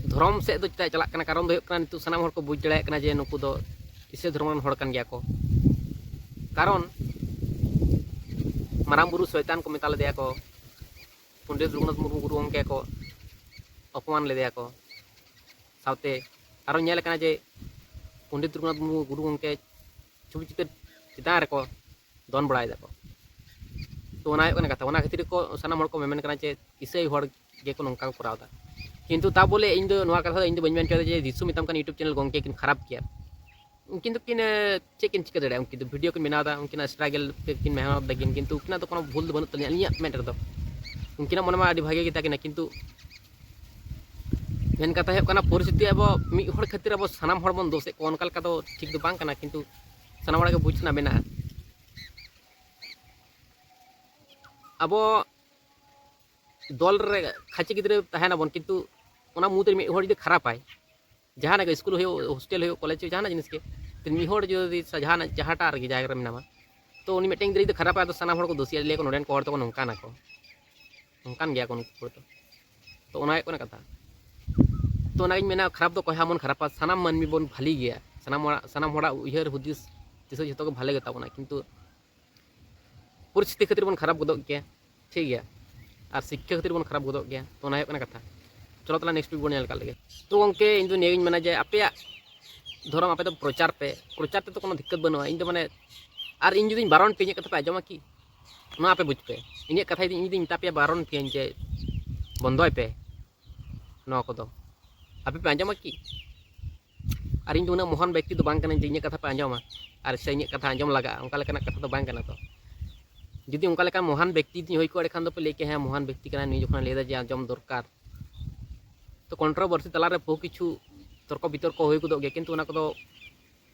ᱫᱷᱚᱨᱚᱢ ᱥᱮᱫ ᱫᱚ ᱪᱮᱫᱟᱜ ᱪᱟᱞᱟᱜ ᱠᱟᱱᱟ, ᱠᱟᱨᱚᱱ ᱫᱚ ᱦᱩᱭᱩᱜ ᱠᱟᱱᱟ ᱱᱤᱛᱚᱜ ᱥᱟᱱᱟᱢ ᱦᱚᱲ ᱠᱚ ᱵᱩᱡᱽ ᱫᱟᱲᱮᱭᱟᱜ ᱠᱟᱱᱟ ᱡᱮ ᱱᱩᱠᱩ ᱫᱚ ᱤᱥᱟᱹᱭ ᱫᱷᱚᱨᱚᱢ ᱨᱮᱱ ᱦᱚᱲ ᱠᱟᱱ ᱜᱮᱭᱟ ᱠᱚ, ᱠᱟᱨᱚᱱ ᱢᱟᱨᱟᱝ ᱵᱩᱨᱩ ᱥᱚᱭᱛᱟᱱ ᱠᱚ ᱢᱮᱛᱟ ᱞᱮᱫᱮᱭᱟ ᱠᱚ, ᱯᱚᱱᱰᱤᱛ ᱨᱚᱜᱷᱩᱱᱟᱛᱷ ᱢᱩᱨᱢᱩ ᱜᱩᱨᱩ ᱜᱚᱢᱠᱮ ᱠᱚ ᱚᱯᱚᱢᱟᱱ ᱞᱮᱫᱮᱭᱟ ᱠᱚ᱾ ᱥᱟᱶᱛᱮ ᱟᱨᱚ ᱧᱮᱞ ᱟᱠᱟᱱᱟ ᱡᱮ ᱯᱚᱱᱰᱤᱛ ᱨᱚᱜᱷᱩᱱᱟᱛᱷ ᱢᱩᱨᱢᱩ ᱜᱩᱨᱩ ᱜᱚᱢᱠᱮ ᱪᱷᱚᱵᱤ ᱪᱤᱛᱟᱹᱨ ᱪᱮᱛᱟᱱ ᱨᱮᱠᱚ ᱫᱚᱱ ᱵᱟᱲᱟᱭ ᱫᱟᱠᱚ᱾ ᱛᱚ ᱚᱱᱟ ᱦᱩᱭᱩᱜ ᱠᱟᱱᱟ ᱠᱟᱛᱷᱟ, ᱚᱱᱟ ᱠᱷᱟᱹᱛᱤᱨ ᱠᱚ ᱥᱟᱱᱟᱢ ᱦᱚᱲ ᱠᱚ ᱢᱮᱢᱮᱱ ᱠᱟᱱᱟ ᱡᱮ ᱤᱥᱟᱹᱭ ᱦᱚᱲ ᱜᱮᱠᱚ ᱱᱚᱝᱠᱟ ᱠᱚ ᱠᱚᱨᱟᱣ ᱮᱫᱟ᱾ ᱠᱤᱱᱛᱩ ᱛᱟ ᱵᱚᱞᱮ ᱤᱧ ᱫᱚ ᱱᱚᱣᱟ ᱠᱟᱛᱷᱟ ᱫᱚ ᱤᱧ ᱫᱚ ᱵᱟᱹᱧ ᱢᱮᱱ ᱦᱚᱪᱚᱭᱮᱫᱟ ᱡᱮ ᱡᱤᱥᱩ ᱢᱮᱛᱟᱢ ᱠᱟᱱ YouTube ᱪᱮᱱᱮᱞ ᱜᱚᱢᱠᱮ ᱠᱤᱱ ᱠᱷᱟᱨᱟᱯ ᱜᱮᱭᱟ᱾ ᱩᱱᱠᱤᱱ ᱫᱚᱠᱤᱱ ᱮ, ᱪᱮᱫ ᱠᱤᱱ ᱪᱤᱠᱟᱹ ᱫᱟᱲᱮᱭᱟᱜᱼᱟ? ᱩᱱᱠᱤᱱ ᱫᱚ ᱵᱷᱤᱰᱤᱭᱳ ᱠᱤᱱ ᱵᱮᱱᱟᱣ ᱮᱫᱟ, ᱩᱱᱠᱤᱱᱟᱜ ᱥᱴᱨᱟᱜᱮᱞ ᱛᱮᱠᱤᱱ ᱢᱮᱦᱱᱚᱛ ᱫᱟᱠᱤᱱ, ᱠᱤᱱᱛᱩ ᱩᱱᱠᱤᱱᱟᱜ ᱫᱚ ᱠᱳᱱᱳ ᱵᱷᱩᱞ ᱫᱚ ᱵᱟᱹᱱᱩᱜ ᱛᱟᱹᱞᱤᱧᱟ ᱟᱹᱞᱤᱧᱟᱜ ᱢᱮᱫ ᱨᱮᱫᱚ᱾ ᱩᱱᱠᱤᱱᱟᱜ ᱢᱚᱱᱮ ᱢᱟ ᱟᱹᱰᱤ ᱵᱷᱟᱜᱮ ᱜᱮ ᱛᱟᱹᱠᱤᱱᱟ, ᱠᱤᱱᱛᱩ ᱢᱮᱱ ᱠᱟᱛᱷᱟ ᱦᱩᱭᱩᱜ ᱠᱟᱱᱟ ᱯᱚᱨᱤᱥᱛᱷᱤᱛᱤ ᱟᱵᱚ ᱢᱤᱫ ᱦᱚᱲ ᱠᱷᱟᱹᱛᱤᱨ ᱟᱵᱚ ᱥᱟᱱᱟᱢ ᱦᱚᱲ ᱵᱚᱱ ᱫᱳᱥᱮᱫ ᱠᱚᱣᱟ, ᱚᱱᱠᱟ ᱞᱮᱠᱟ ᱫᱚ ᱴᱷᱤᱠ ᱫᱚ ᱵᱟᱝ ᱠᱟᱱᱟ, ᱠᱤᱱᱛᱩ ᱥᱟᱱᱟᱢ ᱦᱚᱲᱟᱜ ᱜᱮ ᱵᱩᱡᱽ ᱨᱮᱱᱟᱜ ᱢᱮᱱᱟᱜᱼᱟ᱾ ᱟᱵᱚ ᱫᱚᱞ ᱨᱮ ᱠᱷᱟᱹᱪᱮ ᱜᱤᱫᱽᱨᱟᱹ ᱛᱟᱦᱮᱱᱟᱵᱚᱱ, ᱠᱤᱱᱛᱩ ᱚᱱᱟ ᱢᱩᱫᱽᱨᱮ ᱢᱤᱫ ᱦᱚᱲ ᱡᱩᱫᱤ ᱠᱷᱟᱨᱟᱯᱟᱭ, ᱡᱟᱦᱟᱱᱟᱜ ᱜᱮ, ᱥᱠᱩᱞ ᱦᱩᱭᱩᱜ, ᱦᱳᱥᱴᱮᱞ ᱦᱩᱭᱩᱜ, ᱠᱚᱞᱮᱡᱽ ᱦᱩᱭᱩᱜ, ᱡᱟᱦᱟᱱᱟᱜ ᱡᱤᱱᱤᱥ ᱜᱮ, ᱛᱚ ᱢᱤᱫ ᱦᱚᱲ ᱡᱩᱫᱤ ᱥᱟ-, ᱡᱟᱦᱟᱱᱟᱜ ᱡᱟᱦᱟᱸᱴᱟᱜ ᱨᱮᱜᱮ ᱡᱟᱭᱜᱟ ᱨᱮ ᱢᱮᱱᱟᱢᱟ, ᱛᱚ ᱩᱱᱤ ᱢᱤᱫᱴᱮᱱ ᱜᱤᱫᱽᱨᱟᱹ ᱡᱩᱫᱤ ᱠᱷᱟᱨᱟᱯᱟᱭ, ᱟᱫᱚ ᱥᱟᱱᱟᱢ ᱦᱚᱲ ᱠᱚ ᱫᱳᱥᱤᱭᱟ, ᱞᱟᱹᱭᱟ ᱠᱚ ᱱᱚᱰᱮᱱ ᱠᱚ ᱦᱚᱲ ᱫᱚᱠᱚ ᱱᱚᱝᱠᱟᱱᱟ ᱠᱚ, ᱱᱚᱝᱠᱟᱱ ᱜᱮᱭᱟ ᱠᱚ ᱱᱩᱠᱩ ᱦᱚᱲ ᱫᱚ᱾ ᱛᱚ ᱚᱱᱟ ᱦᱩᱭᱩᱜ ᱠᱟᱱᱟ ᱠᱟᱛᱷᱟ᱾ ᱛᱚ ᱚᱱᱟᱜᱤᱧ ᱢᱮᱱᱟ, ᱠᱷᱟᱨᱟᱯ ᱫᱚ ᱚᱠᱚᱭ ᱦᱚᱸ ᱵᱟᱵᱚᱱ ᱠᱷᱟᱨᱟᱯᱟ, ᱥᱟᱱᱟᱢ ᱢᱟᱹᱱᱢᱤ ᱵᱚᱱ ᱵᱷᱟᱹᱞᱤ ᱜᱮᱭᱟ, ᱥᱟᱱᱟᱢ ᱦᱚᱲᱟᱜ, ᱥᱟᱱᱟᱢ ᱦᱚᱲᱟᱜ ᱩᱭᱦᱟᱹᱨ ᱦᱩᱫᱤᱥ ᱫᱤᱥᱟᱹ ᱡᱷᱚᱛᱚ ᱜᱮ ᱵᱷᱟᱞᱮ ᱜᱮᱛᱟ ᱵᱚᱱᱟ, ᱠᱤᱱᱛᱩ ᱯᱚᱨᱤᱥᱛᱷᱤᱛᱤ ᱠᱷᱟᱹᱛᱤᱨ ᱵᱚᱱ ᱠᱷᱟᱨᱟᱯ ᱜᱚᱫᱚᱜ ᱜᱮᱭᱟ, ᱴᱷᱤᱠ ᱜᱮᱭᱟ, ᱟᱨ ᱥᱤᱠᱠᱷᱟ ᱠᱷᱟᱹᱛᱤᱨ ᱵᱚᱱ ᱠᱷᱟᱨᱟᱯ ᱜᱚᱫᱚᱜ ᱜᱮᱭᱟ᱾ ᱛᱚ ᱚᱱᱟ ᱦᱩᱭᱩᱜ ᱠᱟᱱᱟ ᱠᱟᱛᱷᱟ᱾ ᱪᱚᱞᱚ ᱛᱟᱦᱚᱞᱮ next video ᱵᱚᱱ ᱧᱮᱞ ᱠᱟᱜ ᱞᱮᱜᱮ᱾ ᱛᱚ ᱜᱚᱝᱠᱮ, ᱤᱧ ᱫᱚ ᱱᱤᱭᱟᱹᱜᱤᱧ ᱢᱮᱱᱟ ᱡᱮ ᱟᱯᱮᱭᱟᱜ ᱫᱷᱚᱨᱚᱢ ᱟᱯᱮ ᱫᱚ ᱯᱨᱚᱪᱟᱨ ᱯᱮ, ᱯᱨᱚᱪᱟᱨ ᱛᱮᱫᱚ ᱠᱳᱱᱳ ᱫᱤᱠᱠᱟᱛ ᱵᱟᱹᱱᱩᱜᱼᱟ᱾ ᱤᱧ ᱫᱚ ᱢᱟᱱᱮ, ᱟᱨ ᱤᱧ ᱡᱩᱫᱤᱧ ᱵᱟᱨᱚᱱ ᱯᱮᱭᱟ, ᱤᱧᱟᱹᱜ ᱠᱟᱛᱷᱟ ᱯᱮ ᱟᱸᱡᱚᱢᱟ ᱠᱤ? ᱚᱱᱟ ᱟᱯᱮ ᱵᱩᱡᱽ ᱯᱮ᱾ ᱤᱧᱟᱹᱜ ᱠᱟᱛᱷᱟ ᱡᱩᱫᱤ ᱤᱧ ᱡᱩᱫᱤᱧ ᱢᱮᱛᱟ ᱯᱮᱭᱟ, ᱵᱟᱨᱚᱱ ᱯᱮᱭᱟᱧ ᱡᱮ ᱵᱚᱱᱫᱚᱭ ᱯᱮ ᱱᱚᱣᱟ ᱠᱚᱫᱚ, ᱟᱯᱮ ᱯᱮ ᱟᱸᱡᱚᱢᱟ ᱠᱤ? ᱟᱨ ᱤᱧ ᱫᱚ ᱩᱱᱟᱹᱜ ᱢᱚᱦᱟᱱ ᱵᱮᱠᱛᱤ ᱫᱚ ᱵᱟᱝ ᱠᱟᱹᱱᱟᱹᱧ ᱡᱮ ᱤᱧᱟᱹᱜ ᱠᱟᱛᱷᱟ ᱯᱮ ᱟᱸᱡᱚᱢᱟ, ᱟᱨ ᱥᱮ ᱤᱧᱟᱹᱜ ᱠᱟᱛᱷᱟ ᱟᱸᱡᱚᱢ ᱞᱟᱜᱟᱜᱼᱟ, ᱚᱱᱠᱟ ᱞᱮᱠᱟᱱᱟᱜ ᱠᱟᱛᱷᱟ ᱫᱚ ᱵᱟᱝ ᱠᱟᱱᱟ ᱛᱚ᱾ ᱡᱩᱫᱤ ᱚᱱᱠᱟ ᱞᱮᱠᱟᱱ ᱢᱚᱦᱟᱱ ᱵᱮᱠᱛᱤ ᱡᱩᱫᱤᱧ ᱦᱩᱭ ᱠᱚᱜᱼᱟ, ᱮᱸᱰᱮᱠᱷᱟᱱ ᱫᱚᱯᱮ ᱞᱟᱹᱭ ᱠᱮᱭᱟ, "ᱦᱮᱸ, ᱢᱚᱦᱟᱱ ᱵᱮᱠᱛᱤ ᱠᱟᱱᱟᱭ, ᱱᱩᱭ ᱡᱚᱠᱷᱚᱱᱮ ᱞᱟᱹᱭ ᱮᱫᱟ ᱡᱮ ᱟᱸᱡᱚᱢ ᱫᱚᱨᱠᱟᱨ᱾" ᱛᱚ controversy ᱛᱟᱞᱟᱨᱮ ᱵᱚᱦᱩ ᱠᱤᱪᱷᱩ ᱛᱚᱨᱠᱚ ᱵᱤᱛᱚᱨᱠᱚ ᱦᱩᱭ ᱜᱚᱫᱚᱜ ᱜᱮᱭᱟ, ᱠᱤᱱᱛᱩ ᱚᱱᱟ ᱠᱚᱫᱚ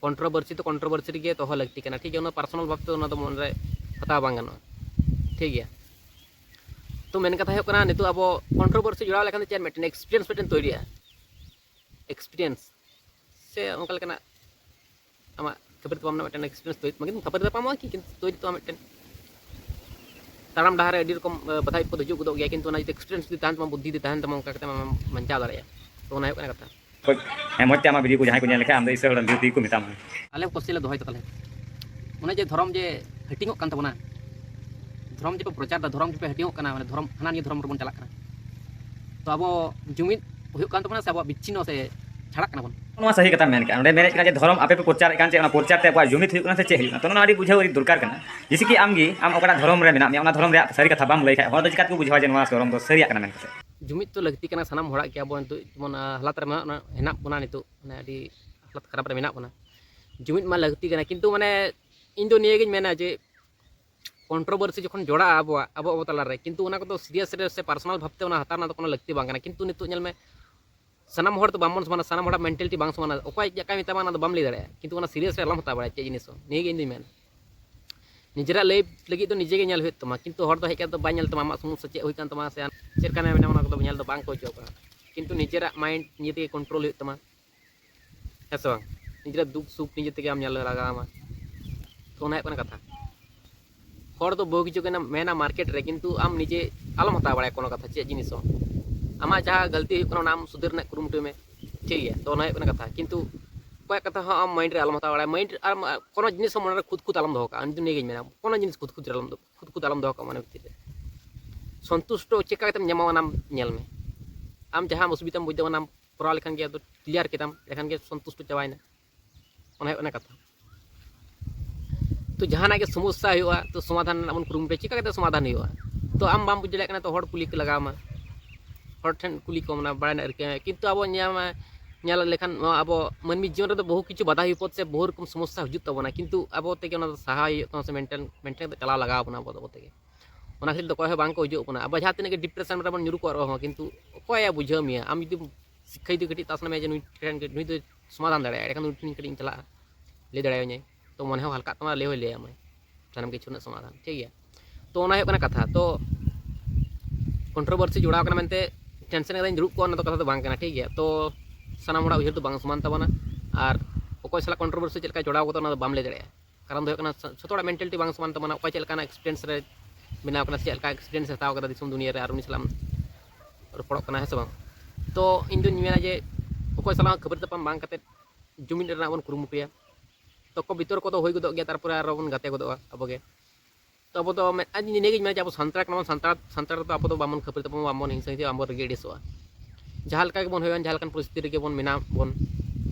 controversy ᱫᱚ controversy ᱨᱮᱜᱮ ᱫᱚᱦᱚ ᱞᱟᱹᱠᱛᱤ ᱠᱟᱱᱟ, ᱴᱷᱤᱠ ᱜᱮᱭᱟ? ᱚᱱᱟ personal ᱵᱷᱟᱵᱽ ᱛᱮ ᱚᱱᱟ ᱫᱚ ᱢᱚᱱᱮ ᱨᱮ ᱦᱟᱛᱟᱣ ᱵᱟᱝ ᱜᱟᱱᱚᱜᱼᱟ, ᱴᱷᱤᱠ ᱜᱮᱭᱟ? ᱛᱚ ᱢᱮᱱ ᱠᱟᱛᱷᱟ ᱦᱩᱭᱩᱜ ᱠᱟᱱᱟ, ᱱᱤᱛᱚᱜ ᱟᱵᱚ controversy ᱡᱚᱲᱟᱣ ᱞᱮᱠᱷᱟᱱ ᱫᱚ ᱪᱮᱫ ᱢᱤᱫᱴᱮᱱ experience ᱢᱤᱫᱴᱮᱱ ᱛᱳᱭᱨᱤᱜᱼᱟ, experience ᱥᱮ ᱚᱱᱠᱟ ᱞᱮᱠᱟᱱᱟᱜ ᱟᱢᱟᱜ ᱠᱷᱟᱹᱯᱟᱹᱨᱤ ᱛᱟᱯᱟᱢ ᱨᱮᱱᱟᱜ ᱢᱤᱫᱴᱮᱱ experience ᱛᱳᱭᱨᱤ ᱛᱟᱢᱟ, ᱠᱤᱱᱛᱩ ᱠᱷᱟᱹᱯᱟᱹᱨᱤ ᱛᱟᱯᱟᱢᱚᱜᱼᱟ ᱠᱤ, ᱠᱤᱱᱛᱩ ᱛᱳᱭᱨᱤ ᱛᱟᱢᱟ ᱢᱤᱫᱴᱮᱱ᱾ ᱛᱟᱲᱟᱢ ᱰᱟᱦᱟᱨ ᱨᱮ ᱟᱹᱰᱤ ᱨᱚᱠᱚᱢ, ᱮ, ᱵᱟᱫᱷᱟ ᱵᱤᱯᱚᱫ ᱦᱤᱡᱩᱜ ᱜᱚᱫᱚᱜ ᱜᱮᱭᱟ, ᱠᱤᱱᱛᱩ ᱚᱱᱟ ᱡᱩᱫᱤ experience ᱡᱩᱫᱤ ᱛᱟᱦᱮᱱ ᱛᱟᱢᱟ, ᱵᱩᱫᱽᱫᱷᱤ ᱡᱩᱫᱤ ᱛᱟᱦᱮᱱ ᱛᱟᱢᱟ, ᱚᱱᱠᱟ ᱠᱟᱛᱮ ᱟᱢᱮᱢ ᱵᱟᱧᱪᱟᱣ ᱫᱟᱲᱮᱭᱟᱜᱼᱟ᱾ ᱛᱚ ᱚᱱᱟ ᱦᱩᱭᱩᱜ ᱠᱟᱱᱟ ᱠᱟᱛᱷᱟ᱾ ᱦᱮᱸ, ᱢᱚᱡᱽ ᱛᱮ ᱟᱢᱟᱜ video ᱠᱚ ᱡᱟᱦᱟᱸᱭ ᱠᱚ ᱧᱮᱞ ᱞᱮᱠᱷᱟᱱ, ᱟᱢ ᱫᱚ ᱤᱥᱟᱹ ᱦᱚᱲ ᱰᱤᱭᱩᱴᱤ ᱠᱚ ᱢᱮᱛᱟᱢᱟ᱾ ᱟᱞᱮ question ᱞᱮ ᱫᱚᱦᱚᱭ ᱛᱟ ᱛᱟᱦᱞᱮ, ᱚᱱᱮ ᱡᱮ ᱫᱷᱚᱨᱚᱢ ᱡᱮ ᱦᱟᱹᱴᱤᱧᱚᱜ ᱠᱟᱱ ᱛᱟᱵᱚᱱᱟ, ᱫᱷᱚᱨᱚᱢ ᱡᱮᱯᱮ ᱯᱨᱚᱪᱟᱨ ᱫᱟ, ᱫᱷᱚᱨᱚᱢ ᱡᱮᱯᱮ ᱦᱟᱹᱴᱤᱧᱚᱜ ᱠᱟᱱᱟ, ᱢᱟᱱᱮ ᱫᱷᱚᱨᱚᱢ, ᱦᱟᱱᱟ ᱱᱤᱭᱟᱹ ᱫᱷᱚᱨᱚᱢ ᱨᱮᱵᱚᱱ ᱪᱟᱞᱟᱜ ᱠᱟᱱᱟ᱾ ᱛᱚ ᱟᱵᱚ ᱡᱩᱢᱤᱫ ᱦᱩᱭᱩᱜ ᱠᱟᱱ ᱛᱟᱵᱚᱱᱟ ᱥᱮ ᱟᱵᱚᱣᱟᱜ ᱵᱤᱪᱪᱷᱤᱱᱱᱚ ᱥᱮ ᱪᱷᱟᱲᱟᱜ ᱠᱟᱱᱟ ᱵᱚᱱ? ᱱᱚᱣᱟ ᱥᱟᱹᱦᱤ ᱠᱟᱛᱷᱟᱢ ᱢᱮᱱ ᱠᱟᱜᱼᱟ᱾ ᱚᱸᱰᱮ ᱢᱮᱱᱮᱫ ᱠᱟᱱᱟ ᱡᱮ ᱫᱷᱚᱨᱚᱢ ᱟᱯᱮ ᱯᱮ ᱯᱨᱚᱪᱟᱨᱮᱫ ᱠᱟᱱ, ᱪᱮᱫ ᱚᱱᱟ ᱯᱨᱚᱪᱟᱨ ᱛᱮ ᱟᱵᱚᱣᱟᱜ ᱡᱩᱢᱤᱫ ᱦᱩᱭᱩᱜ ᱠᱟᱱᱟ ᱥᱮ ᱪᱮᱫ ᱦᱩᱭᱩᱜ ᱠᱟᱱᱟ? ᱛᱚ ᱱᱚᱣᱟ ᱟᱹᱰᱤ ᱵᱩᱡᱷᱟᱹᱣ ᱟᱹᱰᱤ ᱫᱚᱨᱠᱟᱨ ᱠᱟᱱᱟ᱾ ᱡᱮᱭᱥᱮ ᱠᱤ ᱟᱢ ᱜᱮ, ᱟᱢ ᱚᱠᱟᱴᱟᱜ ᱫᱷᱚᱨᱚᱢ ᱨᱮᱭᱟᱜ ᱥᱟᱹᱨᱤ ᱠᱟᱛᱷᱟ ᱵᱟᱢ ᱞᱟᱹᱭ ᱠᱷᱟᱡ, ᱦᱚᱲ ᱫᱚ ᱪᱤᱠᱟ ᱛᱮᱠᱚ ᱵᱩᱡᱷᱟᱹᱣᱟ ᱡᱮ ᱱᱚᱣᱟ ᱫᱷᱚᱨᱚᱢ ᱫᱚ ᱥᱟᱹᱨᱤᱭᱟᱜ ᱠᱟᱱᱟ ᱢᱮᱱᱛᱮ? ᱡᱩᱢᱤᱫ ᱛᱚ ᱞᱟᱹᱠᱛᱤ ᱠᱟᱱᱟ ᱥᱟᱱᱟᱢ ᱦᱚᱲᱟᱜ ᱜᱮ᱾ ᱟᱵᱚ ᱱᱤᱛᱚᱜ ᱡᱮᱢᱚᱱ, ᱟᱸ, ᱦᱟᱞᱟᱛ ᱨᱮ ᱢᱮᱱᱟᱜ, ᱦᱮᱱᱟᱜ ᱵᱚᱱᱟ ᱱᱤᱛᱚᱜ, ᱢᱟᱱᱮ ᱟᱹᱰᱤ ᱦᱟᱞᱟᱛ ᱠᱷᱟᱨᱟᱯ ᱨᱮ ᱢᱮᱱᱟᱜ ᱵᱚᱱᱟ᱾ ᱡᱩᱢᱤᱫ ᱢᱟ ᱞᱟᱹᱠᱛᱤ ᱠᱟᱱᱟ, ᱠᱤᱱᱛᱩ ᱢᱟᱱᱮ ᱤᱧ ᱫᱚ ᱱᱤᱭᱟᱹ ᱜᱤᱧ ᱢᱮᱱᱟ ᱡᱮ controversy ᱡᱚᱠᱷᱚᱱ ᱡᱚᱲᱟᱜᱼᱟ ᱟᱵᱚᱣᱟᱜ, ᱟᱵᱚ ᱟᱵᱚ ᱛᱟᱞᱟᱨᱮ, ᱠᱤᱱᱛᱩ ᱚᱱᱟ ᱠᱚᱫᱚ serious ᱨᱮ ᱥᱮ personal ᱵᱷᱟᱵᱽᱛᱮ ᱚᱱᱟ ᱦᱟᱛᱟᱣ ᱨᱮᱱᱟᱜ ᱫᱚ ᱠᱳᱱᱳ ᱞᱟᱹᱠᱛᱤ ᱵᱟᱝ ᱠᱟᱱᱟ᱾ ᱠᱤᱱᱛᱩ ᱱᱤᱛᱚᱜ ᱧᱮᱞ ᱢᱮ, ᱥᱟᱱᱟᱢ ᱦᱚᱲ ᱫᱚ ᱵᱟᱝᱵᱚᱱ ᱥᱚᱢᱟᱱᱟ, ᱥᱟᱱᱟᱢ ᱦᱚᱲᱟᱜ mentality ᱵᱟᱝ ᱥᱚᱢᱟᱱᱟ᱾ ᱚᱠᱚᱭ ᱪᱮᱫ ᱞᱮᱠᱟᱭ ᱢᱮᱛᱟᱢᱟ ᱚᱱᱟ ᱫᱚ ᱵᱟᱢ ᱞᱟᱹᱭ ᱫᱟᱲᱮᱭᱟᱜᱼᱟ, ᱠᱤᱱᱛᱩ ᱚᱱᱟ serious ᱨᱮ ᱟᱞᱚᱢ ᱦᱟᱛᱟᱣ ᱵᱟᱲᱟᱭᱟ ᱪᱮᱫ ᱡᱤᱱᱤᱥ ᱦᱚᱸ᱾ ᱱᱤᱭᱟᱹ ᱜᱮ ᱤᱧ ᱫᱩᱧ ᱢᱮᱱᱟ᱾ ᱱᱤᱡᱮᱨᱟᱜ ᱞᱟᱹᱭ ᱞᱟᱹᱜᱤᱫ ᱫᱚ ᱱᱤᱡᱮ ᱜᱮ ᱧᱮᱞ ᱦᱩᱭᱩᱜ ᱛᱟᱢᱟ, ᱠᱤᱱᱛᱩ ᱦᱚᱲ ᱫᱚ ᱦᱮᱡ ᱠᱟᱛᱮ ᱫᱚ ᱵᱟᱭ ᱧᱮᱞ ᱛᱟᱢᱟ ᱟᱢᱟᱜ ᱥᱚᱢᱚᱥᱥᱟ ᱪᱮᱫ ᱦᱩᱭ ᱠᱟᱱ ᱛᱟᱢᱟ ᱥᱮ ᱟᱢ ᱪᱮᱫ ᱞᱮᱠᱟ ᱢᱮᱱᱟᱢ, ᱚᱱᱟ ᱠᱚᱫᱚ ᱧᱮᱞ ᱫᱚ ᱵᱟᱝ ᱠᱚ ᱦᱤᱡᱩᱜ ᱠᱟᱱᱟ᱾ ᱠᱤᱱᱛᱩ ᱱᱤᱡᱮᱨᱟᱜ mind ᱱᱤᱡᱮ ᱛᱮᱜᱮ control ᱦᱩᱭᱩᱜ ᱛᱟᱢᱟ, ᱦᱮᱸ ᱥᱮ ᱵᱟᱝ? ᱱᱤᱡᱮᱨᱟᱜ ᱫᱩᱠ ᱥᱩᱠ ᱱᱤᱡᱮ ᱛᱮᱜᱮ ᱟᱢ ᱧᱮᱞ ᱞᱟᱜᱟᱣ ᱟᱢᱟ᱾ ᱛᱚ ᱚᱱᱟ ᱦᱩᱭᱩᱜ ᱠᱟᱱᱟ ᱠᱟᱛᱷᱟ᱾ ᱦᱚᱲ ᱫᱚ ᱵᱚᱦᱩ ᱠᱤᱪᱷᱩ ᱜᱮ ᱢᱮᱱᱟ market ᱨᱮ, ᱠᱤᱱᱛᱩ ᱟᱢ ᱱᱤᱡᱮ ᱟᱞᱚᱢ ᱦᱟᱛᱟᱣ ᱵᱟᱲᱟᱭᱟ ᱠᱳᱱᱳ ᱠᱟᱛᱷᱟ, ᱪᱮᱫ ᱡᱤᱱᱤᱥ ᱦᱚᱸ᱾ ᱟᱢᱟᱜ ᱡᱟᱦᱟᱸ ᱜᱟᱹᱞᱛᱤ ᱦᱩᱭᱩᱜ ᱠᱟᱱᱟ ᱚᱱᱟ ᱟᱢ ᱥᱩᱫᱷᱟᱹᱨ ᱨᱮᱱᱟᱜ ᱠᱩᱨᱩᱢᱩᱴᱩᱭ ᱢᱮ, ᱴᱷᱤᱠ ᱜᱮᱭᱟ? ᱛᱚ ᱚᱱᱟ ᱦᱩᱭᱩᱜ ᱠᱟᱱᱟ ᱠᱟᱛᱷᱟ᱾ ᱠᱤᱱᱛᱩ ᱚᱠᱚᱭᱟᱜ ᱠᱟᱛᱷᱟ ᱦᱚᱸ ᱟᱢ mind ᱨᱮ ᱟᱞᱚᱢ ᱦᱟᱛᱟᱣ ᱵᱟᱲᱟᱭᱟ, mind ᱨᱮ ᱟᱨ ᱠᱳᱱᱳ ᱡᱤᱱᱤᱥ ᱦᱚᱸ ᱢᱚᱱᱮ ᱨᱮ ᱠᱷᱩᱫ ᱠᱷᱩᱫ ᱟᱞᱚᱢ ᱫᱚᱦᱚ ᱠᱟᱜᱼᱟ᱾ ᱤᱧ ᱫᱚ ᱱᱤᱭᱟᱹ ᱜᱤᱧ ᱢᱮᱱᱟ, ᱠᱳᱱᱳ ᱡᱤᱱᱤᱥ ᱠᱷᱩᱫ ᱠᱷᱩᱫ ᱨᱮ ᱟᱞᱚᱢ ᱫᱚ, ᱠᱷᱩᱫ ᱠᱷᱩᱫ ᱟᱞᱚᱢ ᱫᱚᱦᱚ ᱠᱟᱜᱼᱟ ᱢᱚᱱᱮ ᱵᱷᱤᱛᱤᱨ ᱨᱮ᱾ ᱥᱚᱱᱛᱩᱥᱴᱚ ᱪᱮᱫ ᱞᱮᱠᱟ ᱠᱟᱛᱮᱢ ᱧᱟᱢᱟ ᱚᱱᱟᱢ ᱧᱮᱞ ᱢᱮ᱾ ᱟᱢ ᱡᱟᱦᱟᱸ ᱚᱥᱩᱵᱤᱫᱷᱟᱢ ᱵᱩᱡᱽ ᱮᱫᱟ ᱚᱱᱟᱢ ᱠᱚᱨᱟᱣ ᱞᱮᱠᱷᱟᱱ ᱜᱮ ᱟᱫᱚ clear ᱠᱮᱫᱟᱢ, ᱮᱱᱠᱷᱟᱱ ᱜᱮ ᱥᱚᱱᱛᱩᱥᱴᱚ ᱪᱟᱵᱟᱭᱮᱱᱟ᱾ ᱚᱱᱟ ᱦᱩᱭᱩᱜ ᱠᱟᱱᱟ ᱠᱟᱛᱷᱟ᱾ ᱛᱚ ᱡᱟᱦᱟᱱᱟᱜ ᱜᱮ ᱥᱚᱢᱚᱥᱥᱟ ᱦᱩᱭᱩᱜᱼᱟ, ᱛᱚ ᱥᱚᱢᱟᱫᱷᱟᱱ ᱨᱮᱱᱟᱜ ᱵᱚᱱ ᱠᱩᱨᱩᱢᱩᱴᱩᱭᱟ, ᱪᱤᱠᱟ ᱠᱟᱛᱮ ᱥᱚᱢᱟᱫᱷᱟᱱ ᱦᱩᱭᱩᱜᱼᱟ? ᱛᱚ ᱟᱢ ᱵᱟᱢ ᱵᱩᱡᱽ ᱫᱟᱲᱮᱭᱟᱜ ᱠᱟᱱᱟ, ᱛᱚ ᱦᱚᱲ ᱠᱩᱞᱤ ᱠᱚ ᱞᱟᱜᱟᱣ ᱟᱢᱟ, ᱦᱚᱲ ᱴᱷᱮᱱ ᱠᱩᱞᱤ ᱠᱚᱢ, ᱚᱱᱟ ᱵᱟᱲᱟᱭ ᱨᱮᱱᱟᱜ ᱨᱤᱠᱟᱹᱭ ᱢᱮ᱾ ᱠᱤᱱᱛᱩ ᱟᱵᱚ ᱧᱮᱞ, ᱧᱮᱞ ᱞᱮᱠᱷᱟᱱ ᱱᱚᱣᱟ ᱟᱵᱚ ᱢᱟᱹᱱᱢᱤ ᱡᱤᱭᱚᱱ ᱨᱮᱫᱚ ᱵᱚᱦᱩ ᱠᱤᱪᱷᱩ ᱵᱟᱫᱷᱟ ᱵᱤᱯᱚᱫ ᱥᱮ ᱵᱚᱦᱩ ᱨᱚᱠᱚᱢ ᱥᱚᱢᱚᱥᱥᱟ ᱦᱤᱡᱩᱜ ᱛᱟᱵᱚᱱᱟ, ᱠᱤᱱᱛᱩ ᱟᱵᱚ ᱛᱮᱜᱮ ᱚᱱᱟ ᱫᱚ ᱥᱟᱦᱟᱣ ᱦᱩᱭᱩᱜ ᱛᱟᱵᱚᱱᱟ ᱥᱮ maintain, maintain ᱠᱟᱛᱮ ᱪᱟᱞᱟᱣ ᱞᱟᱜᱟᱣ ᱵᱚᱱᱟ ᱟᱵᱚ, ᱟᱵᱚ ᱛᱮᱜᱮ᱾ ᱚᱱᱟ ᱠᱷᱟᱹᱛᱤᱨ ᱛᱮ ᱚᱠᱚᱭ ᱦᱚᱸ ᱵᱟᱝ ᱠᱚ ᱦᱤᱡᱩᱜ ᱠᱟᱱᱟ᱾ ᱟᱵᱚ ᱡᱟᱦᱟᱸ ᱛᱤᱱᱟᱹᱜ ᱜᱮ depression ᱨᱮᱵᱚᱱ ᱧᱩᱨᱩ ᱠᱚᱜ ᱨᱮᱦᱚᱸ, ᱠᱤᱱᱛᱩ ᱚᱠᱚᱭᱮ ᱵᱩᱡᱷᱟᱹᱣ ᱢᱮᱭᱟ? ᱟᱢ ᱡᱩᱫᱤ ᱥᱤᱠᱠᱷᱟ ᱡᱩᱫᱤ ᱠᱟᱹᱴᱤᱡ ᱛᱟᱥ ᱱᱟᱢᱮ ᱡᱮ ᱱᱩᱭ ᱴᱷᱮᱱ, ᱱᱩᱭ ᱫᱚ ᱥᱚᱢᱟᱫᱷᱟᱱ ᱫᱟᱲᱮᱭᱟᱜᱼᱟ, ᱮᱸᱰᱮᱠᱷᱟᱱ ᱩᱱᱤ ᱴᱷᱮᱱ ᱠᱟᱹᱴᱤᱡ ᱤᱧ ᱪᱟᱞᱟᱜᱼᱟ, ᱞᱟᱹᱭ ᱫᱟᱲᱮᱭᱟᱹᱧᱟᱹᱭ᱾ ᱛᱚ ᱢᱚᱱᱮ ᱦᱚᱸ ᱦᱟᱞᱠᱟᱜ ᱛᱟᱢᱟ, ᱞᱟᱹᱭ ᱦᱚᱸᱭ ᱞᱟᱹᱭ ᱟᱢᱟᱭ ᱥᱟᱱᱟᱢ ᱠᱤᱪᱷᱩ ᱨᱮᱱᱟᱜ ᱥᱚᱢᱟᱫᱷᱟᱱ, ᱴᱷᱤᱠ ᱜᱮᱭᱟ? ᱛᱚ ᱚᱱᱟ ᱦᱩᱭᱩᱜ ᱠᱟᱱᱟ ᱠᱟᱛᱷᱟ᱾ ᱛᱚ controversy ᱡᱚᱲᱟᱣ ᱠᱟᱱᱟ ᱢᱮᱱᱛᱮ tension ᱠᱟᱛᱮᱧ ᱫᱩᱲᱩᱵ ᱠᱚᱜᱼᱟ, ᱚᱱᱟ ᱫᱚ ᱠᱟᱛᱷᱟ ᱫᱚ ᱵᱟᱝ ᱠᱟᱱᱟ, ᱴᱷᱤᱠ ᱜᱮᱭᱟ? ᱛᱚ ᱥᱟᱱᱟᱢ ᱦᱚᱲᱟᱜ ᱩᱭᱦᱟᱹᱨ ᱫᱚ ᱵᱟᱝ ᱥᱚᱢᱟᱱ ᱛᱟᱵᱚᱱᱟ, ᱟᱨ ᱚᱠᱚᱭ ᱥᱟᱞᱟᱜ controversy ᱪᱮᱫ ᱞᱮᱠᱟ ᱡᱚᱲᱟᱣ ᱠᱟᱛᱮ ᱚᱱᱟ ᱫᱚ ᱵᱟᱢ ᱞᱟᱹᱭ ᱫᱟᱲᱮᱭᱟᱜᱼᱟ᱾ ᱠᱟᱨᱚᱱ ᱫᱚ ᱦᱩᱭᱩᱜ ᱠᱟᱱᱟ ᱡᱷᱚᱛᱚ ᱦᱚᱲᱟᱜ mentality ᱵᱟᱝ ᱥᱚᱢᱟᱱ ᱛᱟᱵᱚᱱᱟ, ᱚᱠᱚᱭ ᱪᱮᱫ ᱞᱮᱠᱟᱱᱟᱜ experience ᱨᱮ ᱵᱮᱱᱟᱣ ᱠᱟᱱᱟ, ᱪᱮᱫ ᱞᱮᱠᱟ experience ᱮ ᱦᱟᱛᱟᱣ ᱠᱟᱫᱟ ᱫᱤᱥᱚᱢ ᱫᱩᱱᱤᱭᱟᱹ ᱨᱮ, ᱟᱨ ᱩᱱᱤ ᱥᱟᱞᱟᱜ ᱮᱢ ᱨᱚᱯᱚᱲᱚᱜ ᱠᱟᱱᱟ, ᱦᱮᱸ ᱥᱮ ᱵᱟᱝ? ᱛᱚ ᱤᱧ ᱫᱩᱧ ᱢᱮᱱᱟ ᱡᱮ ᱚᱠᱚᱭ ᱥᱟᱞᱟᱜ ᱦᱚᱸ ᱠᱷᱟᱹᱯᱟᱹᱨᱤ ᱛᱟᱯᱟᱢ ᱵᱟᱝ ᱠᱟᱛᱮᱫ ᱡᱩᱢᱤᱫ ᱨᱮᱱᱟᱜ ᱵᱚᱱ ᱠᱩᱨᱩᱢᱩᱴᱩᱭᱟ᱾ ᱛᱚᱠᱚ ᱵᱤᱛᱚᱨᱠᱚ ᱫᱚ ᱦᱩᱭ ᱜᱚᱫᱚᱜ ᱜᱮᱭᱟ, ᱛᱟᱨᱯᱚᱨᱮ ᱟᱨᱚ ᱵᱚᱱ ᱜᱟᱛᱮ ᱜᱚᱫᱚᱜᱼᱟ ᱟᱵᱚ ᱜᱮ᱾ ᱛᱚ ᱟᱵᱚ ᱫᱚ ᱢᱮᱫ-, ᱟᱹᱞᱤᱧ ᱱᱤᱭᱟᱹᱜᱤᱧ ᱢᱮᱱᱟ ᱡᱮ ᱟᱵᱚ ᱥᱟᱱᱛᱟᱲ ᱠᱟᱱᱟ ᱵᱚᱱ, ᱥᱟᱱᱛᱟᱲ, ᱥᱟᱱᱛᱟᱲ ᱫᱚ ᱟᱵᱚ ᱫᱚ ᱵᱟᱵᱚᱱ ᱠᱷᱟᱹᱯᱟᱹᱨᱤ ᱛᱟᱵᱚᱱ, ᱵᱟᱵᱚᱱ ᱦᱤᱝᱥᱟᱹ ᱦᱤᱝᱥᱟᱹ, ᱵᱟᱵᱚᱱ ᱨᱟᱹᱜᱤ ᱟᱹᱲᱤᱥᱚᱜᱼᱟ᱾ ᱡᱟᱦᱟᱸ ᱞᱮᱠᱟ ᱜᱮᱵᱚᱱ ᱦᱩᱭᱩᱜᱼᱟ, ᱡᱟᱦᱟᱸ ᱞᱮᱠᱟᱱ ᱯᱚᱨᱤᱥᱛᱷᱤᱛᱤ ᱨᱮᱜᱮ ᱵᱚᱱ ᱢᱮᱱᱟᱜ ᱵᱚᱱ,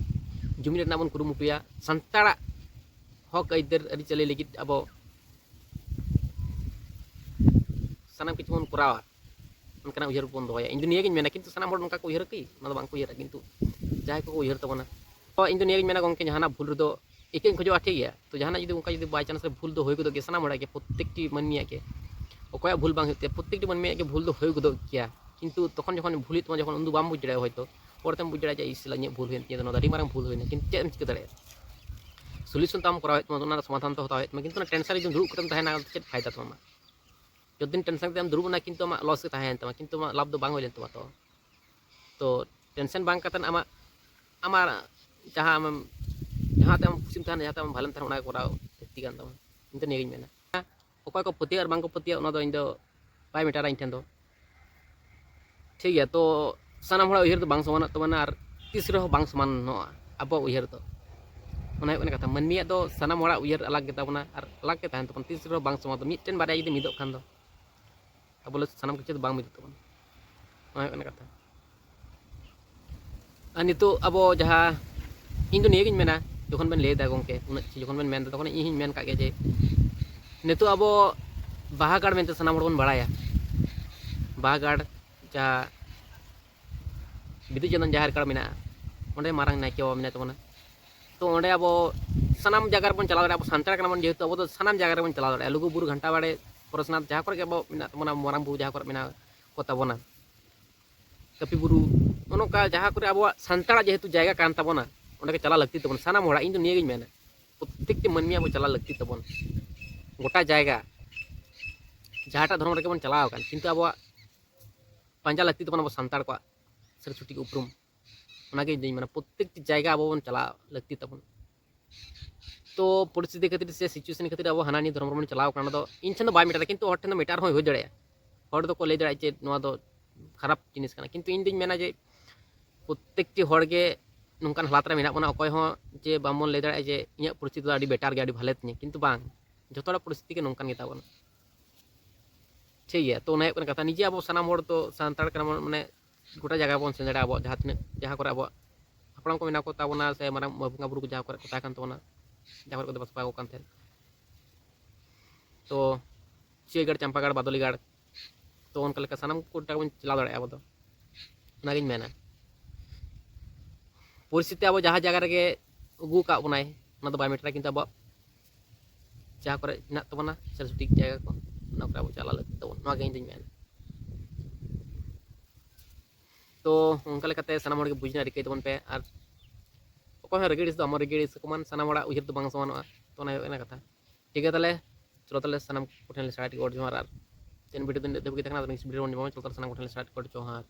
ᱡᱩᱢᱤᱫ ᱨᱮᱱᱟᱜ ᱵᱚᱱ ᱠᱩᱨᱩᱢᱩᱴᱩᱭᱟ, ᱥᱟᱱᱛᱟᱲᱟᱜ ᱦᱚᱠ ᱟᱹᱭᱫᱟᱹᱨ ᱟᱹᱨᱤᱪᱟᱹᱞᱤ ᱞᱟᱹᱜᱤᱫ ᱟᱵᱚ ᱥᱟᱱᱟᱢ ᱠᱤᱪᱷᱩ ᱵᱚᱱ ᱠᱚᱨᱟᱣᱟ, ᱚᱱᱠᱟᱱᱟᱜ ᱩᱭᱦᱟᱹᱨ ᱵᱚᱱ ᱫᱚᱦᱚᱭᱟ᱾ ᱤᱧ ᱫᱚ ᱱᱤᱭᱟᱹᱜᱤᱧ ᱢᱮᱱᱟ, ᱠᱤᱱᱛᱩ ᱥᱟᱱᱟᱢ ᱦᱚᱲ ᱱᱚᱝᱠᱟ ᱠᱚ ᱩᱭᱦᱟᱹᱨᱟ ᱠᱤ? ᱚᱱᱟ ᱫᱚ ᱵᱟᱝ ᱠᱚ ᱩᱭᱦᱟᱹᱨᱟ, ᱠᱤᱱᱛᱩ ᱡᱟᱦᱟᱸᱭ ᱠᱚᱠᱚ ᱩᱭᱦᱟᱹᱨ ᱛᱟᱵᱚᱱᱟ᱾ ᱛᱚ ᱤᱧ ᱫᱚ ᱱᱤᱭᱟᱹᱜᱤᱧ ᱢᱮᱱᱟ ᱜᱚᱢᱠᱮ, ᱡᱟᱦᱟᱱᱟᱜ ᱵᱷᱩᱞ ᱨᱮᱫᱚ ᱤᱠᱟᱹᱧ ᱠᱷᱚᱡᱚᱜᱼᱟ, ᱴᱷᱤᱠ ᱜᱮᱭᱟ, ᱛᱚ ᱡᱟᱦᱟᱱᱟᱜ ᱡᱩᱫᱤ ᱚᱱᱠᱟ ᱡᱩᱫᱤ by chance ᱨᱮ ᱵᱷᱩᱞ ᱫᱚ ᱦᱩᱭ ᱜᱚᱫᱚᱜ ᱜᱮᱭᱟ, ᱥᱟᱱᱟᱢ ᱦᱚᱲᱟᱜ ᱜᱮ, ᱯᱨᱚᱛᱮᱠᱴᱤ ᱢᱟᱹᱱᱢᱤᱭᱟᱜ ᱜᱮ, ᱚᱠᱚᱭᱟᱜ ᱵᱷᱩᱞ ᱵᱟᱝ ᱦᱩᱭᱩᱜ ᱛᱟᱭᱟ, ᱯᱨᱚᱛᱮᱠᱴᱤ ᱢᱟᱹᱱᱢᱤᱭᱟᱜ ᱜᱮ ᱵᱷᱩᱞ ᱫᱚ ᱦᱩᱭ ᱜᱚᱫᱚᱜ ᱜᱮᱭᱟ᱾ ᱠᱤᱱᱛᱩ ᱛᱚᱠᱷᱚᱱ ᱡᱚᱠᱷᱚᱱ ᱵᱷᱩᱞ ᱦᱩᱭᱩᱜ ᱛᱟᱢᱟ, ᱡᱚᱠᱷᱚᱱ ᱩᱱ ᱫᱚ ᱵᱟᱢ ᱵᱩᱡᱽ ᱫᱟᱲᱮᱭᱟᱜᱼᱟ, ᱦᱚᱭᱛᱳ ᱯᱚᱨᱮᱛᱮᱢ ᱵᱩᱡᱽ ᱫᱟᱲᱮᱭᱟᱜᱼᱟ ᱡᱮ, ᱤᱥ ᱥᱟᱞᱟ, ᱤᱧᱟᱹᱜ ᱵᱷᱩᱞ ᱦᱩᱭᱮᱱ ᱛᱤᱧᱟᱹ, ᱱᱚᱣᱟ ᱫᱚ ᱟᱹᱰᱤ ᱢᱟᱨᱟᱝ ᱵᱷᱩᱞ ᱦᱩᱭᱱᱟ, ᱠᱤᱱᱛᱩ ᱪᱮᱫ ᱮᱢ ᱪᱤᱠᱟᱹ ᱫᱟᱲᱮᱭᱟᱜᱼᱟ? ᱥᱚᱞᱤᱭᱩᱥᱚᱱ ᱛᱟᱢ ᱠᱚᱨᱟᱣ ᱦᱩᱭᱩᱜ ᱛᱟᱢᱟ, ᱚᱱᱟ ᱨᱮᱱᱟᱜ ᱥᱚᱢᱟᱫᱷᱟᱱ ᱛᱚ ᱦᱟᱛᱟᱣ ᱦᱩᱭᱩᱜ ᱛᱟᱢᱟ, ᱠᱤᱱᱛᱩ ᱚᱱᱟ ᱴᱮᱱᱥᱚᱱ ᱨᱮ ᱡᱩᱫᱤᱢ ᱫᱩᱲᱩᱵ ᱠᱟᱛᱮᱢ ᱛᱟᱦᱮᱱᱟ, ᱪᱮᱫ ᱯᱷᱟᱭᱫᱟ ᱛᱟᱢᱟ? ᱡᱚᱛᱚ ᱫᱤᱱ ᱴᱮᱱᱥᱚᱱ ᱠᱟᱛᱮᱢ ᱫᱩᱲᱩᱵ ᱮᱱᱟ, ᱠᱤᱱᱛᱩ ᱟᱢᱟᱜ ᱞᱚᱥ ᱜᱮ ᱛᱟᱦᱮᱸᱭᱮᱱ ᱛᱟᱢᱟ, ᱠᱤᱱᱛᱩ ᱟᱢᱟᱜ ᱞᱟᱵᱷ ᱫᱚ ᱵᱟᱝ ᱦᱩᱭ ᱞᱮᱱ ᱛᱟᱢᱟ᱾ ᱛᱚ, ᱛᱚ ᱴᱮᱱᱥᱚᱱ ᱵᱟᱝ ᱠᱟᱛᱮ ᱟᱢᱟᱜ, ᱟᱢᱟᱜ ᱡᱟᱦᱟᱸ ᱟᱢᱮᱢ, ᱡᱟᱦᱟᱸ ᱛᱮ ᱟᱢ ᱠᱩᱥᱤᱢ ᱛᱟᱦᱮᱱᱟ, ᱡᱟᱦᱟᱸ ᱛᱮ ᱟᱢ ᱵᱷᱟᱞᱮᱢ ᱛᱟᱦᱮᱱᱟ, ᱚᱱᱟ ᱜᱮ ᱠᱚᱨᱟᱣ ᱞᱟᱹᱠᱛᱤ ᱠᱟᱱ ᱛᱟᱢᱟ᱾ ᱤᱧ ᱫᱚ ᱱᱤᱭᱟᱹᱜᱤᱧ ᱢᱮᱱᱟ᱾ ᱚᱠᱚᱭ ᱠᱚ ᱯᱟᱹᱛᱭᱟᱹᱜ ᱟᱨ ᱵᱟᱝ ᱠᱚ ᱯᱟᱹᱛᱭᱟᱹᱜ, ᱚᱱᱟ ᱫᱚ ᱤᱧ ᱫᱚ ᱵᱟᱭ ᱢᱮᱴᱟᱨᱟ ᱤᱧ ᱴᱷᱮᱱ ᱫᱚ᱾ ᱴᱷᱤᱠ ᱜᱮᱭᱟ, ᱛᱚ ᱥᱟᱱᱟᱢ ᱦᱚᱲᱟᱜ ᱩᱭᱦᱟᱹᱨ ᱫᱚ ᱵᱟᱝ ᱥᱚᱢᱟᱱᱚᱜ ᱛᱟᱵᱚᱱᱟ, ᱟᱨ ᱛᱤᱥ ᱨᱮᱦᱚᱸ ᱵᱟᱝ ᱥᱚᱢᱟᱱᱚᱜᱼᱟ ᱟᱵᱚᱣᱟᱜ ᱩᱭᱦᱟᱹᱨ ᱫᱚ᱾ ᱚᱱᱟ ᱦᱩᱭᱩᱜ ᱠᱟᱱᱟ ᱠᱟᱛᱷᱟ, ᱢᱟᱹᱱᱢᱤᱭᱟᱜ ᱫᱚ ᱥᱟᱱᱟᱢ ᱦᱚᱲᱟᱜ ᱩᱭᱦᱟᱹᱨ ᱟᱞᱟᱜᱽ ᱜᱮᱛᱟ ᱵᱚᱱᱟ ᱟᱨ ᱟᱞᱟᱜᱽ ᱜᱮ ᱛᱟᱦᱮᱱ ᱛᱟᱵᱚᱱᱟ᱾ ᱛᱤᱥ ᱨᱮᱦᱚᱸ ᱵᱟᱝ ᱥᱚᱢᱟᱱᱚᱜᱼᱟ, ᱢᱤᱫᱴᱮᱱ ᱵᱟᱨᱭᱟ ᱡᱩᱫᱤ ᱢᱤᱫᱚᱜ ᱠᱷᱟᱱ ᱫᱚ ᱟᱵᱚ ᱥᱟᱱᱟᱢ ᱠᱤᱪᱷᱩ ᱫᱚ ᱵᱟᱝ ᱢᱤᱫᱚᱜ ᱛᱟᱵᱚᱱᱟ᱾ ᱚᱱᱟ ᱦᱩᱭᱩᱜ ᱠᱟᱱᱟ ᱠᱟᱛᱷᱟ᱾ ᱟᱨ ᱱᱤᱛᱚᱜ ᱟᱵᱚ ᱡᱟᱦᱟᱸ, ᱤᱧ ᱫᱚ ᱱᱤᱭᱟᱹᱜᱤᱧ ᱢᱮᱱᱟ, ᱡᱚᱠᱷᱚᱱ ᱵᱮᱱ ᱞᱟᱹᱭᱫᱟ ᱜᱚᱢᱠᱮ, ᱩᱱᱟᱹᱜ ᱠᱤᱪᱷᱩ ᱡᱚᱠᱷᱚᱱ ᱵᱮᱱ ᱢᱮᱱᱫᱟ, ᱛᱚᱠᱷᱚᱱ ᱤᱧ ᱦᱚᱸᱧ ᱢᱮᱱ ᱠᱟᱜ ᱜᱮ ᱡᱮ ᱱᱤᱛᱚᱜ ᱟᱵᱚ ᱵᱟᱦᱟ ᱜᱟᱲ ᱢᱮᱱᱛᱮ ᱥᱟᱱᱟᱢ ᱦᱚᱲ ᱵᱚᱱ ᱵᱟᱲᱟᱭᱟ, ᱵᱟᱦᱟ ᱜᱟᱲ ᱡᱟᱦᱟᱸ ᱵᱤᱫᱩ ᱪᱟᱸᱫᱟᱱ ᱡᱟᱦᱮᱨ ᱜᱟᱲ ᱢᱮᱱᱟᱜᱼᱟ, ᱚᱸᱰᱮ ᱢᱟᱨᱟᱝ ᱱᱟᱭᱠᱮ ᱵᱟᱵᱟ ᱢᱮᱱᱟᱭ ᱛᱟᱵᱚᱱᱟ᱾ ᱛᱚ ᱚᱸᱰᱮ ᱟᱵᱚ ᱥᱟᱱᱟᱢ ᱡᱟᱭᱜᱟ ᱨᱮᱵᱚᱱ ᱪᱟᱞᱟᱣ ᱫᱟᱲᱮᱭᱟᱜᱼᱟ, ᱟᱵᱚ ᱥᱟᱱᱛᱟᱲ ᱠᱟᱱᱟ ᱵᱚᱱ ᱡᱮᱦᱮᱛᱩ, ᱟᱵᱚ ᱫᱚ ᱥᱟᱱᱟᱢ ᱡᱟᱭᱜᱟ ᱨᱮᱵᱚᱱ ᱪᱟᱞᱟᱣ ᱫᱟᱲᱮᱭᱟᱜᱼᱟ, ᱞᱩᱜᱩ ᱵᱩᱨᱩ, ᱜᱷᱟᱱᱴᱟ ᱵᱟᱲᱮ, ᱯᱚᱨᱮᱥᱱᱟᱛᱷ, ᱡᱟᱦᱟᱸ ᱠᱚᱨᱮ ᱜᱮ ᱟᱵᱚ ᱢᱮᱱᱟᱜ ᱛᱟᱵᱚᱱᱟ, ᱢᱟᱨᱟᱝ ᱵᱩᱨᱩ ᱡᱟᱦᱟᱸ ᱠᱚᱨᱮ ᱢᱮᱱᱟᱜ ᱠᱚ ᱛᱟᱵᱚᱱᱟ, ᱠᱟᱹᱯᱤ ᱵᱩᱨᱩ, ᱱᱚᱜᱼᱚ ᱱᱚᱝᱠᱟ ᱡᱟᱦᱟᱸ ᱠᱚᱨᱮ ᱟᱵᱚᱣᱟᱜ ᱥᱟᱱᱛᱟᱲᱟᱜ ᱡᱮᱦᱮᱛᱩ ᱡᱟᱭᱜᱟ ᱠᱟᱱ ᱛᱟᱵᱚᱱᱟ, ᱚᱸᱰᱮ ᱜᱮ ᱪᱟᱞᱟᱣ ᱞᱟᱹᱠᱛᱤ ᱛᱟᱵᱚᱱᱟ ᱥᱟᱱᱟᱢ ᱦᱚᱲᱟᱜ᱾ ᱤᱧ ᱫᱚ ᱱᱤᱭᱟᱹᱜᱤᱧ ᱢᱮᱱᱟ, ᱯᱨᱚᱛᱮᱠᱴᱤ ᱢᱟᱹᱱᱢᱤ ᱟᱵᱚ ᱪᱟᱞᱟᱣ ᱞᱟᱹᱠᱛᱤ ᱛᱟᱵᱚᱱ, ᱜᱚᱴᱟ ᱡᱟᱭᱜᱟ, ᱡᱟᱦᱟᱸᱴᱟᱜ ᱫᱷᱚᱨᱚᱢ ᱨᱮᱜᱮ ᱵᱚᱱ ᱪᱟᱞᱟᱣ ᱟᱠᱟᱱ, ᱠᱤᱱᱛᱩ ᱟᱵᱚᱣᱟᱜ ᱯᱟᱸᱡᱟ ᱞᱟᱹᱠᱛᱤ ᱛᱟᱵᱚᱱ ᱟᱵᱚ ᱥᱟᱱᱛᱟᱲ ᱠᱚᱣᱟᱜ ᱥᱟᱹᱨᱤ ᱥᱚᱴᱷᱤᱠ ᱩᱯᱨᱩᱢ᱾ ᱚᱱᱟᱜᱮ ᱤᱧ ᱫᱩᱧ ᱢᱮᱱᱟ, ᱯᱨᱚᱛᱮᱠᱴᱤ ᱡᱟᱭᱜᱟ ᱟᱵᱚ ᱵᱚᱱ ᱪᱟᱞᱟᱣ ᱞᱟᱹᱠᱛᱤ ᱛᱟᱵᱚᱱ᱾ ᱛᱚ ᱯᱚᱨᱤᱥᱛᱷᱤᱛᱤ ᱠᱷᱟᱹᱛᱤᱨ ᱥᱮ ᱥᱤᱪᱩᱭᱮᱥᱚᱱ ᱠᱷᱟᱹᱛᱤᱨ ᱟᱵᱚ ᱦᱟᱱᱟ ᱱᱤᱭᱟᱹ ᱫᱷᱚᱨᱚᱢ ᱨᱮᱵᱚᱱ ᱪᱟᱞᱟᱣ ᱠᱟᱱᱟ, ᱚᱱᱟ ᱫᱚ ᱤᱧ ᱴᱷᱮᱱ ᱫᱚ ᱵᱟᱭ ᱢᱮᱴᱟᱨᱟ, ᱠᱤᱱᱛᱩ ᱦᱚᱲ ᱴᱷᱮᱱ ᱫᱚ ᱢᱮᱴᱟᱨ ᱦᱚᱸ ᱦᱩᱭ ᱫᱟᱲᱮᱭᱟᱜᱼᱟ᱾ ᱦᱚᱲ ᱫᱚᱠᱚ ᱞᱟᱹᱭ ᱫᱟᱲᱮᱭᱟᱜᱼᱟ ᱡᱮ ᱱᱚᱣᱟ ᱫᱚ ᱠᱷᱟᱨᱟᱯ ᱡᱤᱱᱤᱥ ᱠᱟᱱᱟ, ᱠᱤᱱᱛᱩ ᱤᱧ ᱫᱩᱧ ᱢᱮᱱᱟ ᱡᱮ ᱯᱨᱚᱛᱮᱠᱴᱤ ᱦᱚᱲ ᱜᱮ ᱱᱚᱝᱠᱟᱱ ᱦᱟᱞᱟᱛ ᱨᱮ ᱢᱮᱱᱟᱜ ᱵᱚᱱᱟ, ᱚᱠᱚᱭ ᱦᱚᱸ ᱡᱮ ᱵᱟᱵᱚᱱ ᱞᱟᱹᱭ ᱫᱟᱲᱮᱭᱟᱜᱼᱟ ᱡᱮ ᱤᱧᱟᱹᱜ ᱯᱚᱨᱤᱥᱛᱷᱤᱛᱤ ᱫᱚ ᱟᱹᱰᱤ ᱵᱮᱴᱟᱨ ᱜᱮᱭᱟ, ᱟᱹᱰᱤ ᱵᱷᱟᱞᱮ ᱛᱤᱧᱟᱹ, ᱠᱤᱱᱛᱩ ᱵᱟᱝ, ᱡᱚᱛᱚ ᱦᱚᱲᱟᱜ ᱯᱚᱨᱤᱥᱛᱷᱤᱛᱤ ᱜᱮ ᱱᱚᱝᱠᱟᱱ ᱜᱮᱛᱟ ᱵᱚᱱᱟ᱾ ᱴᱷᱤᱠ ᱜᱮᱭᱟ, ᱛᱚ ᱚᱱᱟ ᱦᱩᱭᱩᱜ ᱠᱟᱱᱟ ᱠᱟᱛᱷᱟ᱾ ᱱᱤᱡᱮ ᱟᱵᱚ ᱥᱟᱱᱟᱢ ᱦᱚᱲ ᱛᱚ ᱥᱟᱱᱛᱟᱲ ᱠᱟᱱᱟ ᱵᱚᱱ, ᱢᱟᱱᱮ ᱜᱚᱴᱟ ᱡᱟᱭᱜᱟ ᱵᱚᱱ ᱥᱮᱱ ᱫᱟᱲᱮᱭᱟᱜᱼᱟ, ᱟᱵᱚᱣᱟᱜ ᱡᱟᱦᱟᱸ ᱛᱤᱱᱟᱹᱜ, ᱡᱟᱦᱟᱸ ᱠᱚᱨᱮ ᱟᱵᱚᱣᱟᱜ ᱦᱟᱯᱲᱟᱢ ᱠᱚ ᱢᱮᱱᱟᱜ ᱠᱚ ᱛᱟᱵᱚᱱᱟ, ᱥᱮ ᱢᱟᱨᱟᱝ ᱵᱚᱸᱜᱟ ᱵᱩᱨᱩ ᱠᱚ ᱡᱟᱦᱟᱸ ᱠᱚᱨᱮ ᱠᱚ ᱛᱟᱦᱮᱸ ᱠᱟᱱ ᱛᱟᱵᱚᱱᱟ, ᱡᱟᱦᱟᱸ ᱠᱚᱨᱮ ᱠᱚ ᱫᱮᱵᱟ ᱥᱮᱵᱟ ᱠᱚ ᱠᱟᱱ ᱛᱟᱦᱮᱸᱫ, ᱛᱚ ᱪᱤᱭᱟᱹᱜᱟᱲ, ᱪᱟᱢᱯᱟᱜᱟᱲ, ᱵᱟᱫᱚᱞᱤᱜᱟᱲ, ᱛᱚ ᱚᱱᱠᱟ ᱞᱮᱠᱟ ᱥᱟᱱᱟᱢ ᱠᱚ ᱴᱟᱜ ᱵᱚᱱ ᱪᱟᱞᱟᱣ ᱫᱟᱲᱮᱭᱟᱜᱼᱟ ᱟᱵᱚ ᱫᱚ᱾ ᱚᱱᱟᱜᱤᱧ ᱢᱮᱱᱟ, ᱯᱚᱨᱤᱥᱛᱷᱤᱛᱤ ᱟᱵᱚ ᱡᱟᱦᱟᱸ ᱡᱟᱭᱜᱟ ᱨᱮᱜᱮ ᱟᱹᱜᱩ ᱟᱠᱟᱫ ᱵᱚᱱᱟᱭ, ᱚᱱᱟ ᱫᱚ ᱵᱟᱭ ᱢᱮᱴᱟᱨᱟ, ᱠᱤᱱᱛᱩ ᱟᱵᱚᱣᱟᱜ ᱡᱟᱦᱟᱸ ᱠᱚᱨᱮ ᱢᱮᱱᱟᱜ ᱛᱟᱵᱚᱱᱟ ᱥᱮ ᱥᱚᱴᱷᱤᱠ ᱡᱟᱭᱜᱟ ᱠᱚ, ᱚᱱᱟ ᱠᱚᱨᱮ ᱟᱵᱚ ᱪᱟᱞᱟᱜ ᱞᱟᱹᱠᱛᱤ ᱛᱟᱵᱚᱱ, ᱱᱚᱣᱟ ᱜᱮ ᱤᱧ ᱫᱩᱧ ᱢᱮᱱᱟ᱾ ᱛᱚ ᱚᱱᱠᱟ ᱞᱮᱠᱟᱛᱮ ᱥᱟᱱᱟᱢ ᱦᱚᱲ ᱜᱮ ᱵᱩᱡᱽ ᱨᱮᱱᱟᱜ ᱨᱤᱠᱟᱹᱭ ᱛᱟᱵᱚᱱ ᱯᱮ, ᱟᱨ ᱚᱠᱚᱭ ᱦᱚᱸ ᱨᱟᱹᱜᱤ ᱟᱹᱲᱤᱥ ᱫᱚ ᱟᱞᱚᱢ ᱨᱟᱹᱜᱤ ᱟᱹᱲᱤᱥ ᱟᱠᱚ ᱢᱟ, ᱥᱟᱱᱟᱢ ᱦᱚᱲᱟᱜ ᱩᱭᱦᱟᱹᱨ ᱫᱚ ᱵᱟᱝ ᱥᱚᱢᱟᱱᱚᱜᱼᱟ᱾ ᱛᱚ ᱚᱱᱟ ᱦᱩᱭᱩᱜ ᱠᱟᱱᱟ ᱠᱟᱛᱷᱟ᱾ ᱴᱷᱤᱠ ᱜᱮᱭᱟ, ᱛᱟᱦᱚᱞᱮ ᱪᱚᱞᱚ ᱛᱟᱦᱚᱞᱮ ᱥᱟᱱᱟᱢ ᱠᱚᱴᱷᱮᱱ ᱞᱮ ᱥᱟᱭ ᱴᱤ ᱜᱚᱰ ᱡᱚᱦᱟᱨ, ᱟᱨ ᱛᱮᱦᱮᱧ ᱵᱷᱤᱰᱤᱭᱳ ᱫᱚ ᱤᱱᱟᱹᱜ ᱫᱷᱟᱹᱵᱤᱡ ᱜᱮ ᱛᱟᱦᱮᱸ ᱠᱟᱱᱟ᱾ ᱱᱮᱠᱥᱴ ᱵᱷᱤᱰᱤᱭᱳ ᱨᱮᱵᱚᱱ ᱧᱟᱯᱟᱢᱟ᱾ ᱪᱚᱞᱚ ᱛᱟᱦᱚᱞᱮ ᱥᱟᱱᱟᱢ ᱠᱚᱴᱷᱮᱱ ᱞᱮ ᱥᱟᱭ ᱴᱤ ᱜᱚᱰ ᱡᱚᱦᱟᱨ᱾